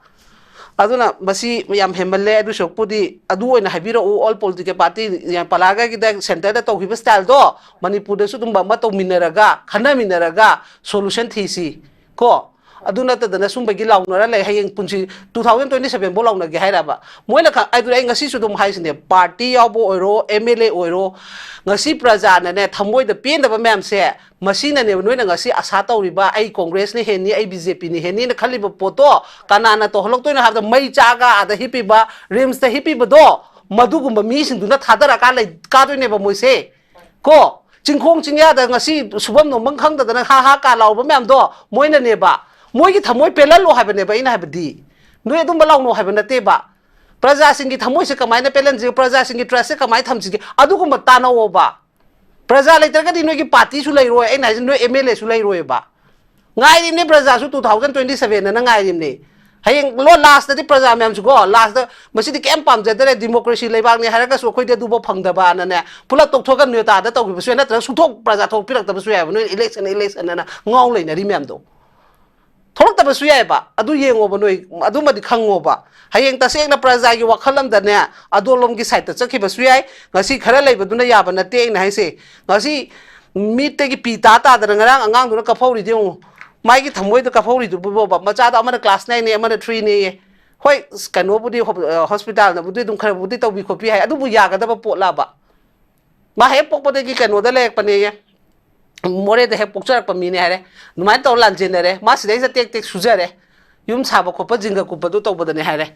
ꯑꯗꯨꯅ ꯃꯁꯤ ꯌꯥꯝ ꯍꯦꯟꯃꯜꯂꯦ꯫ ꯑꯗꯨ ꯁꯔꯨꯛꯄꯨꯗꯤ ꯑꯗꯨ ꯑꯣꯏꯅ ꯍꯥꯏꯕꯤꯔꯛꯎ, all political party ꯄꯂꯥꯒꯒꯤꯗ centre ꯗ ꯇꯧꯈꯤꯕ style ꯗꯣ ꯃꯅꯤꯄꯨꯔꯗꯁꯨ ꯑꯗꯨꯝꯕ ꯑꯃ ꯇꯧꯃꯤꯟꯅꯔꯒ, ꯈꯟꯅꯃꯤꯟꯅꯔꯒ solution ꯊꯤꯁꯤ ꯀꯣ꯫ ꯑꯗꯨ ꯅꯠꯇꯗꯅ ꯁꯨꯝꯕꯒꯤ ꯂꯥꯎꯅꯔ ꯂꯩ꯫ ꯍꯌꯦꯡ ꯄꯨꯟꯁꯤ two thousand twenty seven ꯐꯥꯎ ꯂꯥꯎꯅꯒꯦ ꯍꯥꯏꯔꯕ? ꯃꯣꯏꯅ ꯈ-, ꯑꯗꯨꯅ ꯑꯩ ꯉꯁꯤꯁꯨ ꯑꯗꯨꯝ ꯍꯥꯏꯁꯤꯅꯦ, ꯄꯥꯔꯇꯤ ꯌꯥꯎꯕ ꯑꯣꯏꯔꯣ, ꯑꯦꯝ ꯑꯦꯜ ꯑꯦ ꯑꯣꯏꯔꯣ, ꯉꯁꯤ ꯄ꯭ꯔꯖꯥꯅꯅꯦ ꯊꯃꯣꯏꯗ ꯄꯦꯟꯗꯕ ꯃꯌꯥꯝꯁꯦ ꯃꯁꯤꯅꯅꯦꯕ ꯅꯣꯏꯅ ꯉꯁꯤ ꯑꯁꯥ ꯇꯧꯔꯤꯕ, "ꯑꯩ ꯀꯣꯡꯒ꯭ꯔꯦꯁꯅ ꯍꯦꯟꯅꯤ, ꯑꯩ ꯕꯤ ꯖꯦ ꯄꯤꯅ ꯍꯦꯟꯅꯤꯅ" ꯈꯜꯂꯤꯕ ꯄꯣꯠꯇꯣ ꯀꯅꯥꯅ ꯇꯧꯍꯜꯂꯛꯇꯣꯏꯅꯣ ꯍꯥꯏꯕꯗ, ꯃꯩ ꯆꯥꯛꯑꯒ ꯑꯥꯗ ꯍꯤꯞꯄꯤꯕ, ꯔꯤꯝꯁꯇ ꯍꯤꯞꯄꯤꯕꯗꯣ, ꯃꯗꯨꯒꯨꯝꯕ ꯃꯤꯁꯤꯡꯗꯨꯅ ꯊꯥꯗꯔꯀꯥꯟ ꯂꯩ ꯀꯥꯗꯣꯏꯅꯦꯕ ꯃꯣꯏꯁꯦ ꯀꯣ꯫ ꯆꯤꯡꯈꯣꯡ ꯆꯤꯡꯌꯥꯗ ꯉꯁꯤ ꯁꯨꯐꯝ ꯅꯣꯝꯐꯝ ꯈꯪꯗꯗꯅ ꯍꯥ ꯍꯥ ꯀꯥ ꯂꯥꯎꯕ ꯃꯌꯥꯝꯗꯣ ꯃꯣꯏꯅꯅꯦꯕ꯫ ꯃꯣꯏꯒꯤ ꯊꯃꯣꯏ ꯄꯦꯜꯍꯜꯂꯣ ꯍꯥꯏꯕꯅꯦꯕ ꯑꯩꯅ ꯍꯥꯏꯕꯗꯤ꯫ ꯅꯣꯏ ꯑꯗꯨꯝꯕ ꯂꯥꯎꯅꯧ ꯍꯥꯏꯕ ꯅꯠꯇꯦꯕ꯫ ꯄ꯭ꯔꯖꯥꯁꯤꯡꯒꯤ ꯊꯃꯣꯏꯁꯦ ꯀꯃꯥꯏꯅ ꯄꯦꯜꯍꯟꯁꯤꯒꯦ, ꯄ꯭ꯔꯖꯥꯁꯤꯡꯒꯤ trust ꯁꯦ ꯀꯃꯥꯏꯅ ꯊꯝꯁꯤꯒꯦ, ꯑꯗꯨꯒꯨꯝꯕ ꯇꯥꯟꯅꯧꯑꯣꯕ꯫ ꯄ꯭ꯔꯖꯥ ꯂꯩꯇ꯭ꯔꯒꯗꯤ ꯅꯣꯏꯒꯤ ꯄꯥꯔꯇꯤꯁꯨ ꯂꯩꯔꯣꯏ, ꯑꯩꯅ ꯍꯥꯏꯁꯦ ꯅꯣꯏ ꯑꯦꯝ ꯑꯦꯜ ꯑꯦꯁꯨ ꯂꯩꯔꯣꯏꯕ꯫ ꯉꯥꯏꯔꯤꯕꯅꯦ ꯄ꯭ꯔꯖꯥꯁꯨ, two thousand twenty seven ꯑꯅ ꯉꯥꯏꯔꯤꯕꯅꯦ꯫ ꯍꯌꯦꯡ ꯂꯣ ꯂꯥꯁꯇꯗꯤ ꯄ꯭ꯔꯖꯥ ꯃꯌꯥꯝꯁꯨꯀꯣ, ꯂꯥꯁꯇ ꯃꯁꯤꯗꯤ ꯀꯩꯝ ꯄꯥꯝꯖꯗꯔꯦ, ꯗꯤꯃꯣꯀ꯭ꯔꯦꯁꯤ ꯂꯩꯕꯥꯛꯅꯤ ꯍꯥꯏꯔꯒꯁꯨ ꯑꯩꯈꯣꯏꯗꯤ ꯑꯗꯨꯐꯥꯎ ꯐꯪꯗꯕꯅꯅꯦ ꯄꯨꯂꯞ ꯇꯣꯛꯊꯣꯛꯑꯒ ꯅꯦꯇꯥꯗ ꯇꯧꯈꯤꯕꯁꯨ ꯌꯥꯏ, ꯅꯠꯇ꯭ꯔꯒ ꯁꯨꯡꯊꯣꯛ ꯄ꯭ꯔꯖꯥ ꯊꯣꯛꯄꯤꯔꯛꯇꯕꯁꯨ ꯌꯥꯏꯑꯕ, ꯅꯣꯏ ꯏꯂꯦꯛꯁꯟ ꯏꯂꯦꯛꯁꯟ ꯑꯅ ꯉꯥꯎ ꯂꯩꯅꯔꯤ ꯃꯌꯥꯝꯗꯣ꯫ ꯊꯣꯛꯂꯛꯇꯕꯁꯨ ꯌꯥꯏꯑꯕ꯫ ꯑꯗꯨ ꯌꯦꯡꯉꯣꯕ ꯅꯣꯏ, ꯑꯗꯨꯃꯗꯤ ꯈꯪꯉꯣꯕ꯫ ꯍꯌꯦꯡ ꯇꯁꯦꯡꯅ ꯄ꯭ꯔꯖꯥꯒꯤ ꯋꯥꯈꯜ ꯑꯃꯗꯅꯦ ꯑꯗꯣꯝꯂꯣꯝꯒꯤ ꯁꯥꯏꯠꯇ ꯆꯠꯈꯤꯕꯁꯨ ꯌꯥꯏ꯫ ꯉꯁꯤ ꯈꯔ ꯂꯩꯕꯗꯨꯅ ꯌꯥꯕ ꯅꯠꯇꯦ ꯑꯩꯅ ꯍꯥꯏꯁꯦ꯫ ꯉꯁꯤ ꯃꯤꯠꯇꯒꯤ ꯄꯤ ꯇꯥ ꯇꯥꯗꯅ ꯉꯔꯥꯡ ꯑꯉꯥꯡꯗꯨꯅ ꯀꯞꯐꯧꯔꯤꯗꯤ ꯌꯦꯡꯉꯨ꯫ ꯃꯥꯒꯤ ꯊꯃꯣꯏꯗꯣ ꯀꯞꯐꯧꯔꯤꯗꯨꯕꯨꯕ, ꯃꯆꯥꯗꯣ ꯑꯃꯅ class nine ꯅꯦ, ꯑꯃꯅ three ꯅꯦꯌꯦ꯫ ꯍꯣꯏ, ꯀꯩꯅꯣꯕꯨꯗꯤ ꯍꯣ-, ꯑ, hospital ꯅꯕꯨꯗꯤ ꯑꯗꯨꯝ ꯈꯔꯕꯨꯗꯤ ꯇꯧꯕꯤ ꯈꯣꯠꯄꯤ ꯍꯥꯏ, ꯑꯗꯨꯕꯨ ꯌꯥꯒꯗꯕ ꯄꯣꯠꯂꯕ? ꯃꯥ ꯍꯦꯛ ꯄꯣꯛꯄꯗꯒꯤ ꯀꯩꯅꯣꯗ ꯂꯩꯔꯛꯄꯅꯦꯌꯦ, ꯃꯣꯔꯦꯗ ꯍꯦꯛ ꯄꯣꯛꯆꯔꯛꯄ ꯃꯤꯅꯦ ꯍꯥꯏꯔꯦ꯫ ꯑꯗꯨꯃꯥꯏꯅ ꯇꯧꯔ ꯂꯥꯟꯖꯦꯟꯅꯔꯦ꯫ ꯃꯥ ꯁꯤꯗꯩꯁꯤꯗ ꯇꯦꯛ ꯇꯦꯛ ꯁꯨꯖꯔꯦ꯫ ꯌꯨꯝ ꯁꯥꯕ ꯈꯣꯠꯄ, ꯖꯤꯡꯒ ꯀꯨꯞꯄꯗꯨ ꯇꯧꯕꯗꯅꯦ ꯍꯥꯏꯔꯦ꯫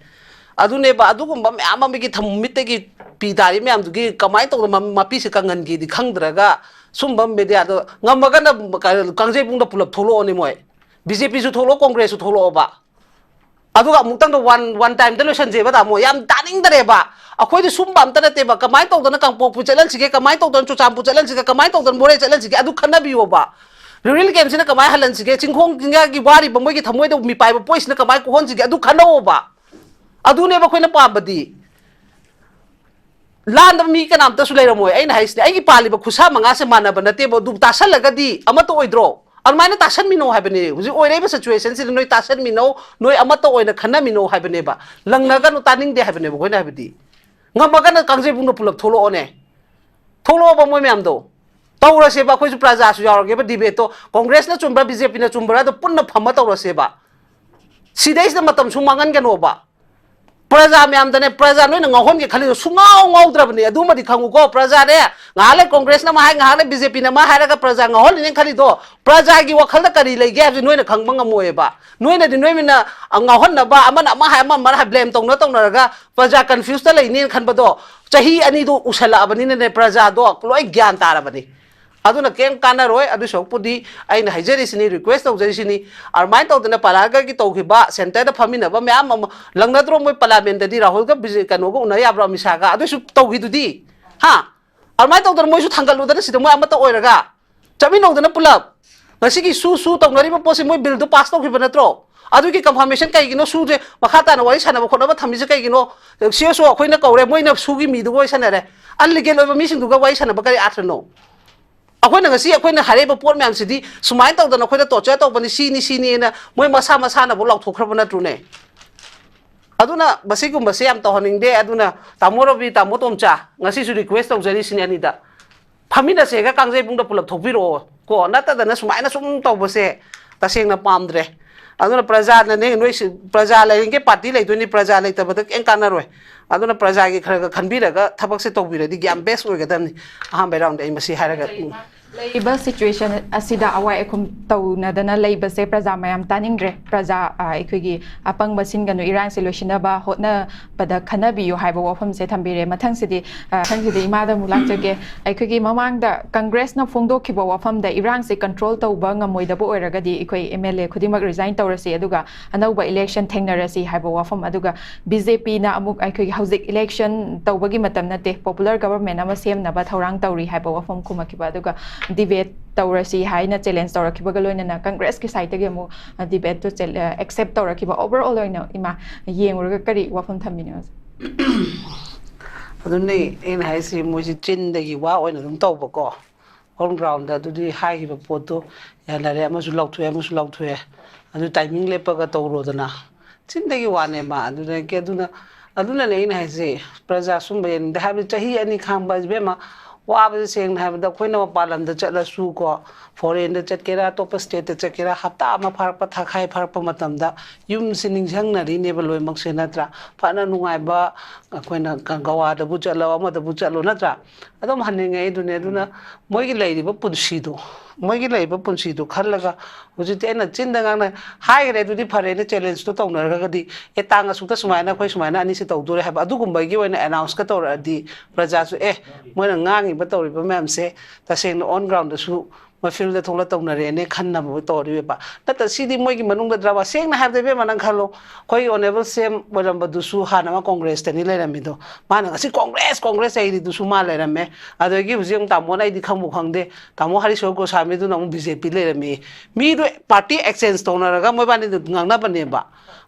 ꯑꯗꯨꯅꯦꯕ, ꯑꯗꯨꯒꯨꯝꯕ ꯃꯌꯥꯝ ꯑꯃꯒꯤ ꯊꯝ-, ꯃꯤꯠꯇꯒꯤ ꯄꯤ ꯇꯥꯔꯤ ꯃꯌꯥꯝꯗꯨꯒꯤ ꯀꯃꯥꯏꯅ ꯇꯧꯗꯅ ꯃ-, ꯃꯄꯤꯁꯦ ꯀꯪꯍꯟꯒꯦꯗꯤ ꯈꯪꯗ꯭ꯔꯒ, ꯁꯨꯝꯕ media ꯗꯣ ꯉꯝꯃꯒꯅ ꯀ-, ꯀꯥꯡꯖꯩꯕꯨꯡꯗ ꯄꯨꯂꯞ ꯊꯣꯛꯂꯛꯑꯣꯅꯦ ꯃꯣꯏ꯫ ꯕꯤ ꯖꯦ ꯄꯤꯁꯨ ꯊꯣꯛꯂꯛꯑꯣ, ꯀꯣꯡꯒ꯭ꯔꯦꯁꯁꯨ ꯊꯣꯛꯂꯛꯑꯣꯕ꯫ ꯑꯗꯨꯒ ꯑꯃꯨꯛꯇꯪꯗ one, one time ꯗ ꯂꯣꯏꯁꯟꯁꯦꯕ, ꯇꯥꯃꯣ꯫ ꯌꯥꯝ ꯇꯥꯅꯤꯡꯗꯔꯦꯕ꯫ ꯑꯩꯈꯣꯏꯗꯤ ꯁꯨꯝꯕ ꯑꯝꯇ ꯅꯠꯇꯦꯕ꯫ ꯀꯃꯥꯏꯅ ꯇꯧꯗꯅ ꯀꯥꯡꯄꯣꯛꯄꯤ ꯆꯠꯍꯟꯁꯤꯒꯦ, ꯀꯃꯥꯏꯅ ꯇꯧꯗꯅ ꯆꯨꯔꯆꯥꯟꯄꯨꯔ ꯆꯠꯍꯟꯁꯤꯒꯦ, ꯀꯃꯥꯏꯅ ꯇꯧꯗꯅ ꯃꯣꯔꯦ ꯆꯠꯍꯟꯁꯤꯒꯦ, ꯑꯗꯨ ꯈꯟꯅꯕꯤꯌꯣꯕ꯫ Rural camp ꯁꯤꯅ ꯀꯃꯥꯏꯅ ꯍꯜꯍꯟꯁꯤꯒꯦ, ꯆꯤꯡꯈꯣꯡ ꯆꯤꯡꯌꯥꯒꯤ ꯋꯥꯔꯤꯕ ꯃꯣꯏꯒꯤ ꯊꯃꯣꯏꯗ ꯃꯤꯄꯥꯏꯕ ꯄꯣꯏꯁꯤꯅ ꯀꯃꯥꯏꯅ ꯀꯣꯛꯍꯟꯁꯤꯒꯦ, ꯑꯗꯨ ꯈꯟꯅꯧꯕ꯫ ꯑꯗꯨꯅꯦꯕ ꯑꯩꯈꯣꯏꯅ ꯄꯥꯝꯕꯗꯤ꯫ ꯂꯥꯟꯗꯕ ꯃꯤ ꯀꯅꯥꯝꯇꯁꯨ ꯂꯩꯔꯝꯃꯣꯏ꯫ ꯑꯩꯅ ꯍꯥꯏꯁꯤꯅꯦ, ꯑꯩꯒꯤ ꯄꯥꯜꯂꯤꯕ ꯈꯨꯠꯁꯥ ꯃꯉꯥꯁꯦ ꯃꯥꯟꯅꯕ ꯅꯠꯇꯦꯕ꯫ ꯑꯗꯨ ꯇꯥꯁꯜꯂꯒꯗꯤ ꯑꯃꯠꯇ ꯑꯣꯏꯗ꯭ꯔꯣ? ꯑꯗꯨꯃꯥꯏꯅ ꯇꯥꯁꯟꯃꯤꯟꯅꯧ ꯍꯥꯏꯕꯅꯦ꯫ ꯍꯧꯖꯤꯛ ꯑꯣꯏꯔꯛꯏꯕ situation ꯁꯤꯗ ꯅꯣꯏ ꯇꯥꯁꯟꯃꯤꯟꯅꯧ, ꯅꯣꯏ ꯑꯃꯠꯇ ꯑꯣꯏꯅ ꯈꯟꯅꯃꯤꯟꯅꯧ ꯍꯥꯏꯕꯅꯦꯕ꯫ ꯂꯪꯅꯒꯅꯨ, ꯇꯥꯅꯤꯡꯗꯦ ꯍꯥꯏꯕꯅꯦꯕ ꯑꯩꯈꯣꯏꯅ ꯍꯥꯏꯕꯗꯤ꯫ ꯉꯝꯃꯒꯅ ꯀꯥꯡꯖꯩꯕꯨꯡꯗ ꯄꯨꯂꯞ ꯊꯣꯛꯂꯛꯑꯣꯅꯦ꯫ ꯊꯣꯛꯂꯛꯑꯣꯕ ꯃꯣꯏ ꯃꯌꯥꯝꯗꯣ꯫ ꯇꯧꯔꯁꯦꯕ, ꯑꯩꯈꯣꯏꯁꯨ ꯄ꯭ꯔꯖꯥꯁꯨ ꯌꯥꯎꯔꯒꯦꯕ debate ꯇꯣ꯫ ꯀꯣꯡꯒ꯭ꯔꯦꯁꯅ ꯆꯨꯝꯕ꯭ꯔꯥ, ꯕꯤ ꯖꯦ ꯄꯤꯅ ꯆꯨꯝꯕ꯭ꯔꯥ ꯑꯗꯣ ꯄꯨꯟꯅ ꯐꯝꯃ ꯇꯧꯔꯁꯦꯕ꯫ ꯁꯤꯗꯩꯁꯤꯗ ꯃꯇꯝ ꯁꯨꯝ ꯃꯥꯡꯍꯟꯒꯅꯣꯕ꯫ ꯄ꯭ꯔꯖꯥ ꯃꯌꯥꯝꯗꯅꯦ, ꯄ꯭ꯔꯖꯥ ꯅꯣꯏꯅ ꯉꯥꯎꯍꯟꯒꯦ ꯈꯜꯂꯤꯗꯣ ꯁꯨꯡꯉꯥꯎ ꯉꯥꯎꯗ꯭ꯔꯕꯅꯦ꯫ ꯑꯗꯨꯃꯗꯤ ꯈꯪꯉꯨꯀꯣ, ꯄ꯭ꯔꯖꯥꯅꯦ, ꯉꯥꯏꯍꯥꯛ ꯂꯩ ꯀꯣꯡꯒ꯭ꯔꯦꯁꯅ ꯑꯃ ꯍꯥꯏ, ꯉꯥꯏꯍꯥꯛ ꯂꯩ ꯕꯤ ꯖꯦ ꯄꯤꯅ ꯑꯃ ꯍꯥꯏꯔꯒ ꯄ꯭ꯔꯖꯥ ꯉꯥꯎꯍꯜꯂꯤꯅꯦꯅ ꯈꯜꯂꯤꯗꯣ, ꯄ꯭ꯔꯖꯥꯒꯤ ꯋꯥꯈꯜꯗ ꯀꯔꯤ ꯂꯩꯒꯦ ꯍꯥꯏꯕꯁꯦ ꯅꯣꯏꯅ ꯈꯪꯕ ꯉꯝꯃꯣꯏꯕ꯫ ꯅꯣꯏꯅꯗꯤ ꯅꯣꯏ ꯃꯤꯅ ꯉꯥꯎꯍꯟꯅꯕ, ꯑꯃꯅ ꯑꯃ ꯍꯥꯏ, ꯑꯃꯅ ꯑꯃ ꯍꯥꯏ, blame ꯇꯧꯅ ꯇꯧꯅꯔꯒ ꯄ꯭ꯔꯖꯥ confuse ꯇ ꯂꯩꯅꯦꯅ ꯈꯟꯕꯗꯣ, ꯆꯍꯤ ꯑꯅꯤꯗꯣ ꯎꯁꯜꯂꯛꯑꯕꯅꯤꯅꯅꯦ, ꯄ꯭ꯔꯖꯥꯗꯣ ꯂꯣꯏ ꯒ꯭ꯌꯥꯟ ꯇꯥꯔꯕꯅꯤ꯫ ꯑꯗꯨꯅ ꯀꯩꯝ ꯀꯥꯟꯅꯔꯣꯏ꯫ ꯑꯗꯨ ꯁꯔꯨꯛꯄꯨꯗꯤ ꯑꯩꯅ ꯍꯥꯏꯖꯔꯤꯁꯤꯅꯤ, request ꯇꯧꯖꯔꯤꯁꯤꯅꯤ, ꯑꯗꯨꯃꯥꯏꯅ ꯇꯧꯗꯅ ꯄꯥꯂꯥꯒꯒꯤ ꯇꯧꯈꯤꯕ centre ꯗ ꯐꯝꯃꯤꯟꯅꯕ ꯃꯌꯥꯝ ꯑꯃ ꯂꯪꯅꯗ꯭ꯔꯣ? ꯃꯣꯏ parliament ꯇꯗꯤ ꯔꯥꯍꯨꯜꯒ ꯕꯤꯖꯦ-, ꯀꯩꯅꯣꯒ ꯎꯅ ꯌꯥꯕ꯭ꯔꯣ, ꯑꯃꯤꯠ ꯁꯥꯍꯒ? ꯑꯗꯨꯁꯨ ꯇꯧꯈꯤꯗꯨꯗꯤ, ꯍꯥ? ꯑꯗꯨꯃꯥꯏꯅ ꯇꯧꯗꯅ ꯃꯣꯏꯁꯨ ꯊꯥꯡꯒꯠꯂꯨꯗꯅ ꯁꯤꯗ ꯃꯣꯏ ꯑꯃꯠꯇ ꯑꯣꯏꯔꯒ ꯆꯠꯃꯤꯟꯅꯧꯗꯅ ꯄꯨꯂꯞ꯫ ꯉꯁꯤꯒꯤ ꯁꯨ ꯁꯨ ꯇꯧꯅꯔꯤꯕ ꯄꯣꯠꯁꯤ ꯃꯣꯏ bill ꯗꯨ pass ꯇꯧꯈꯤꯕ ꯅꯠꯇ꯭ꯔꯣ? ꯑꯗꯨꯒꯤ confirmation ꯀꯩꯒꯤꯅꯣ? ꯁꯨꯁꯦ ꯃꯈꯥ ꯇꯥꯅ ꯋꯥꯔꯤ ꯁꯥꯟꯅꯕ ꯈꯣꯠꯅꯕ ꯊꯝꯃꯤꯁꯦ ꯀꯩꯒꯤꯅꯣ? ꯁꯤ ꯑꯦꯁ ꯑꯣ ꯑꯩꯈꯣꯏꯅ ꯀꯧꯔꯦ, ꯃꯣꯏꯅ ꯁꯨꯒꯤ ꯃꯤꯗꯨꯒ ꯋꯥꯔꯤ ꯁꯥꯟꯅꯔꯦ꯫ Illegal ꯑꯣꯏꯕ ꯃꯤꯁꯤꯡꯗꯨꯒ ꯋꯥꯔꯤ ꯁꯥꯟꯅꯕ ꯀꯔꯤ ꯑꯥꯔꯊꯅꯣ? ꯑꯩꯈꯣꯏꯅ ꯉꯁꯤ ꯑꯩꯈꯣꯏꯅ ꯍꯥꯏꯔꯛꯏꯕ ꯄꯣꯠ ꯃꯌꯥꯝꯁꯤꯗꯤ ꯁꯨꯃꯥꯏꯅ ꯇꯧꯗꯅ ꯑꯩꯈꯣꯏꯗ torture ꯇꯧꯕꯅꯤ, ꯁꯤꯅꯤ, ꯁꯤꯅꯤꯅ ꯃꯣꯏ ꯃꯁꯥ ꯃꯁꯥꯅꯕꯨ ꯂꯥꯎꯊꯣꯛꯈ꯭ꯔꯕ ꯅꯠꯇ꯭ꯔꯣꯅꯦ? ꯑꯗꯨꯅ ꯃꯁꯤꯒꯨꯝꯕꯁꯦ ꯌꯥꯝ ꯇꯧꯍꯟꯅꯤꯡꯗꯦ꯫ ꯑꯗꯨꯅ ꯇꯥꯃꯣ ꯔꯕꯤ, ꯇꯥꯃꯣ ꯇꯣꯝꯆꯥ, ꯉꯁꯤꯁꯨ request ꯇꯧꯖꯔꯤꯁꯤꯅꯦ ꯑꯅꯤꯗ꯫ ꯐꯝꯃꯤꯟꯅꯁꯦꯒ ꯀꯥꯡꯖꯩꯕꯨꯡꯗ ꯄꯨꯂꯞ ꯊꯣꯛꯄꯤꯔꯛꯑꯣ ꯀꯣ, ꯅꯠꯇꯗꯅ ꯁꯨꯃꯥꯏꯅ ꯁꯨꯝ ꯇꯧꯕꯁꯦ ꯇꯁꯦꯡꯅ ꯄꯥꯝꯗ꯭ꯔꯦ꯫ ꯑꯗꯨꯅ ꯄ꯭ꯔꯖꯥꯅꯅꯦ, ꯅꯣꯏ ꯁꯤ-, ꯄ꯭ꯔꯖꯥ ꯂꯩꯔꯤꯉꯩ ꯄꯥꯔꯇꯤ ꯂꯩꯗꯣꯏꯅꯤ, ꯄ꯭ꯔꯖꯥ ꯂꯩꯇꯕꯗ ꯀꯩꯝ ꯀꯥꯟꯅꯔꯣꯏ꯫ ꯑꯗꯨꯅ ꯄ꯭ꯔꯖꯥꯒꯤ ꯈꯔ ꯈꯔ ꯈꯟꯕꯤꯔꯒ ꯊꯕꯛꯁꯦ ꯇꯧꯕꯤꯔꯗꯤ ꯌꯥꯝ ꯕꯦꯁ ꯑꯣꯏꯒꯗꯕꯅꯤ꯫ ꯑꯍꯥꯟꯕ ꯔꯥꯎꯟꯗ ꯑꯩ ꯃꯁꯤ ꯍꯥꯏꯔꯒ, ꯎꯝ꯫ ꯂꯩꯔꯤꯕ ꯁꯤꯆꯨꯋꯦꯁꯟ ꯑꯁꯤꯗ ꯑꯋꯥꯏ ꯑꯈꯨꯝ ꯇꯧꯅꯗꯅ ꯂꯩꯕꯁꯦ ꯄ꯭ꯔꯖꯥ ꯃꯌꯥꯝ ꯇꯥꯅꯤꯡꯗ꯭ꯔꯦ꯫ ꯄ꯭ꯔꯖꯥ, ꯑ, ꯑꯩꯈꯣꯏꯒꯤ ꯑꯄꯪꯕ ꯁꯤꯟꯒꯅꯨ, ꯏꯔꯥꯡꯁꯦ ꯂꯣꯏꯁꯤꯟꯅꯕ ꯍꯣꯠꯅꯕꯗ ꯈꯟꯅꯕꯤꯌꯨ ꯍꯥꯏꯕ ꯋꯥꯐꯝꯁꯦ ꯊꯝꯕꯤꯔꯦ꯫ ꯃꯊꯪꯁꯤꯗꯤ, ꯑ, ꯃꯊꯪꯁꯤꯗꯤ ꯏꯃꯥꯗ ꯑꯃꯨꯛ ꯂꯥꯛꯆꯒꯦ꯫ ꯑꯩꯈꯣꯏꯒꯤ ꯃꯃꯥꯡꯗ ꯀꯪꯒ꯭ꯔꯦꯁꯅ ꯐꯣꯡꯗꯣꯛꯈꯤꯕ ꯋꯥꯐꯝꯗ ꯏꯔꯥꯡꯁꯦ ꯀꯟꯇ꯭ꯔꯣꯜ ꯇꯧꯕ ꯉꯝꯃꯣꯏꯗꯕ ꯑꯣꯏꯔꯒꯗꯤ ꯑꯩꯈꯣꯏ ꯑꯦꯝ ꯑꯦꯜ ꯑꯦ ꯈꯨꯗꯤꯡꯃꯛ ꯔꯤꯖꯥꯏꯟ ꯇꯧꯔꯁꯤ, ꯑꯗꯨꯒ ꯑꯅꯧꯕ ꯏꯂꯦꯛꯁꯟ ꯊꯦꯡꯅꯔꯁꯤ ꯍꯥꯏꯕ ꯋꯥꯐꯝ, ꯑꯗꯨꯒ ꯕꯤ ꯖꯦ ꯄꯤꯅ ꯑꯃꯨꯛ ꯑꯩꯈꯣꯏꯒꯤ ꯍꯧꯖꯤꯛ ꯏꯂꯦꯛꯁꯟ ꯇꯧꯕꯒꯤ ꯃꯇꯝ ꯅꯠꯇꯦ, ꯄꯣꯄꯨꯂꯔ ꯒꯕꯔꯃꯦꯟ ꯑꯃ ꯁꯦꯝꯅꯕ ꯊꯧꯔꯥꯡ ꯇꯧꯔꯤ ꯍꯥꯏꯕ ꯋꯥꯐꯝ ꯈꯨꯝꯃꯛꯈꯤꯕ, ꯑꯗꯨꯒ ꯗꯤꯕꯦꯠ ꯇꯧꯔꯁꯤ ꯍꯥꯏꯅ ꯆꯦꯂꯦꯟꯖ ꯇꯧꯔꯛꯈꯤꯕꯒ ꯂꯣꯏꯅꯅ ꯀꯪꯒ꯭ꯔꯦꯁꯀꯤ ꯁꯥꯏꯠꯇꯒꯤ ꯑꯃꯨꯛ ꯗꯤꯕꯦꯠꯇꯨ ꯑꯦꯛꯁꯦꯞ ꯇꯧꯔꯛꯈꯤꯕ꯫ ꯑꯣꯚꯔ ꯑꯣꯜ ꯑꯣꯏꯅ ꯏꯃꯥ ꯌꯦꯡꯉꯨꯔꯒ ꯀꯔꯤ ꯋꯥꯐꯝ ꯊꯝꯕꯤꯅꯤꯡꯉꯤ? ꯑꯗꯨꯅꯦ ꯑꯩꯅ ꯍꯥꯏꯁꯤ, ꯃꯣꯏꯁꯤ ꯆꯤꯟꯗꯒꯤ ꯋꯥ ꯑꯣꯏꯅ ꯑꯗꯨꯝ ꯇꯧꯕꯀꯣ, ꯑꯣꯟ ꯒ꯭ꯔꯥꯎꯟꯗ ꯑꯗꯨꯗꯤ ꯍꯥꯏꯈꯤꯕ ꯄꯣꯠꯇꯣ ꯌꯥꯅꯔꯦ, ꯑꯃꯁꯨ ꯂꯥꯎꯊꯣꯛꯑꯦ, ꯑꯃꯁꯨ ꯂꯥꯎꯊꯣꯛꯑꯦ, ꯑꯗꯨ ꯇꯥꯏꯃꯤꯡ ꯂꯦꯞꯄꯒ ꯇꯧꯔꯣꯗꯅ꯫ ꯆꯤꯟꯗꯒꯤ ꯋꯥꯅꯦ ꯃꯥ꯫ ꯑꯗꯨꯗꯒꯤ ꯑꯗꯨꯅ, ꯑꯗꯨꯅꯅꯦ ꯑꯩꯅ ꯍꯥꯏꯁꯦ, ꯄ꯭ꯔꯖꯥ ꯁꯨꯝꯕ ꯌꯦꯡꯅꯤꯡꯗꯦ ꯍꯥꯏꯕꯗꯤ, ꯆꯍꯤ ꯑꯅꯤ ꯈꯥꯡꯕ ꯍꯥꯏꯁꯦ, ꯏꯕꯦꯝꯃ, ꯋꯥꯕꯁꯦ ꯁꯦꯡꯅ ꯍꯥꯏꯕꯗ ꯑꯩꯈꯣꯏꯅ ꯃꯄꯥꯟ ꯂꯝꯗ ꯆꯠꯂꯁꯨ ꯀꯣ, ꯐꯣꯔꯦꯟꯗ ꯆꯠꯀꯦꯔꯥ, ꯑꯇꯣꯞꯄ ꯁ꯭ꯇꯦꯠꯇ ꯆꯠꯀꯦꯔꯥ, ꯍꯞꯇꯥ ꯑꯃ ꯐꯥꯔꯛꯄ, ꯊꯥꯈꯥꯏ ꯐꯥꯔꯛꯄ ꯃꯇꯝꯗ ꯌꯨꯝꯁꯤ ꯅꯤꯡꯁꯤꯡꯅꯔꯤꯅꯦꯕ ꯂꯣꯏꯅꯃꯛꯁꯦ, ꯅꯠꯇ꯭ꯔꯥ? ꯐꯅ ꯅꯨꯡꯉꯥꯏꯕ, ꯑꯩꯈꯣꯏꯅ ꯒ-, ꯒꯋꯥꯗꯕꯨ ꯆꯠꯂꯣ, ꯑꯃꯗꯕꯨ ꯆꯠꯂꯣ, ꯅꯠꯇ꯭ꯔꯥ? ꯑꯗꯨꯝ ꯍꯟꯅꯤꯡꯉꯛꯏ꯫ ꯑꯗꯨꯅꯦ, ꯑꯗꯨꯅ ꯃꯣꯏꯒꯤ ꯂꯩꯔꯤꯕ ꯄꯨꯟꯁꯤꯗꯣ, ꯃꯣꯏꯒꯤ ꯂꯩꯔꯤꯕ ꯄꯨꯟꯁꯤꯗꯣ ꯈꯜꯂꯒ ꯍꯧꯖꯤꯛꯇꯤ ꯑꯩꯅ ꯆꯤꯟꯗ ꯉꯥꯡꯅ ꯍꯥꯏꯈ꯭ꯔꯦ꯫ ꯑꯗꯨꯗꯤ ꯐꯔꯦꯅꯦ, ꯆꯦꯂꯦꯟꯖꯇꯣ ꯇꯧꯅꯔꯒꯗꯤ, ꯑꯦ, ꯇꯥꯡ ꯑꯁꯨꯛꯇ ꯁꯨꯃꯥꯏꯅ ꯑꯩꯈꯣꯏ ꯁꯨꯃꯥꯏꯅ ꯑꯅꯤꯁꯤ ꯇꯧꯗꯣꯔꯦ ꯍꯥꯏꯕ, ꯑꯗꯨꯒꯨꯝꯕꯒꯤ ꯑꯣꯏꯅ ꯑꯦꯅꯥꯎꯟꯁꯀ ꯇꯧꯔꯛꯑꯗꯤ ꯄ꯭ꯔꯖꯥꯁꯨ, ꯑꯦ, ꯃꯣꯏꯅ ꯉꯥꯡꯉꯤꯕ ꯇꯧꯔꯤꯕ ꯃꯌꯥꯝꯁꯦ ꯇꯁꯦꯡꯅ ꯑꯣꯟ ꯒ꯭ꯔꯥꯎꯟꯗꯁꯨ ꯃꯣꯏ ꯐꯤꯜꯗ ꯊꯣꯛꯂ ꯇꯧꯅꯔꯦꯅꯦ ꯈꯟꯅꯕ ꯇꯧꯔꯤꯕ꯫ ꯅꯠꯇ ꯁꯤꯗꯤ ꯃꯣꯏꯒꯤ ꯃꯅꯨꯡꯗ ꯗ꯭ꯔꯃꯥ꯫ ꯁꯦꯡꯅ ꯍꯥꯏꯕꯗ, ꯏꯕꯦꯝꯃ, ꯅꯪ ꯈꯜꯂꯣ, ꯑꯩꯈꯣꯏꯒꯤ ꯑꯣꯅꯦꯕꯜ ꯁꯤ ꯑꯦꯝ ꯑꯣꯏꯔꯝꯕꯗꯨꯁꯨ ꯍꯥꯟꯅ ꯑꯃ ꯀꯣꯡꯒ꯭ꯔꯦꯁꯇꯅꯤ ꯂꯩꯔꯝꯃꯤꯗꯣ, ꯃꯥꯅ ꯉꯁꯤ ꯀꯣꯡꯒ꯭ꯔꯦꯁ, ꯀꯣꯡꯒ꯭ꯔꯦꯁ ꯍꯩꯔꯤꯗꯨꯁꯨ ꯃꯥ ꯂꯩꯔꯝꯃꯦ꯫ ꯑꯗꯒꯤ ꯍꯧꯖꯤꯛ ꯑꯃꯨꯛ ꯇꯥꯃꯣꯅ, ꯑꯩꯗꯤ ꯈꯪꯕꯨ ꯈꯪꯗꯦ, ꯇꯥꯃꯣ ꯍꯔꯤꯁꯣꯔ ꯒꯣꯁꯥꯃꯤꯗꯨꯅ ꯑꯃꯨꯛ ꯕꯤ ꯖꯦ ꯄꯤ ꯂꯩꯔꯝꯃꯤ꯫ ꯃꯤꯗꯣ ꯄꯥꯔꯇꯤ ꯑꯦꯛꯆꯦꯟꯖ ꯇꯧꯅꯔꯒ ꯃꯣꯏꯕꯥꯅꯤꯗꯣ ꯉꯥꯡꯅꯕꯅꯦꯕ꯫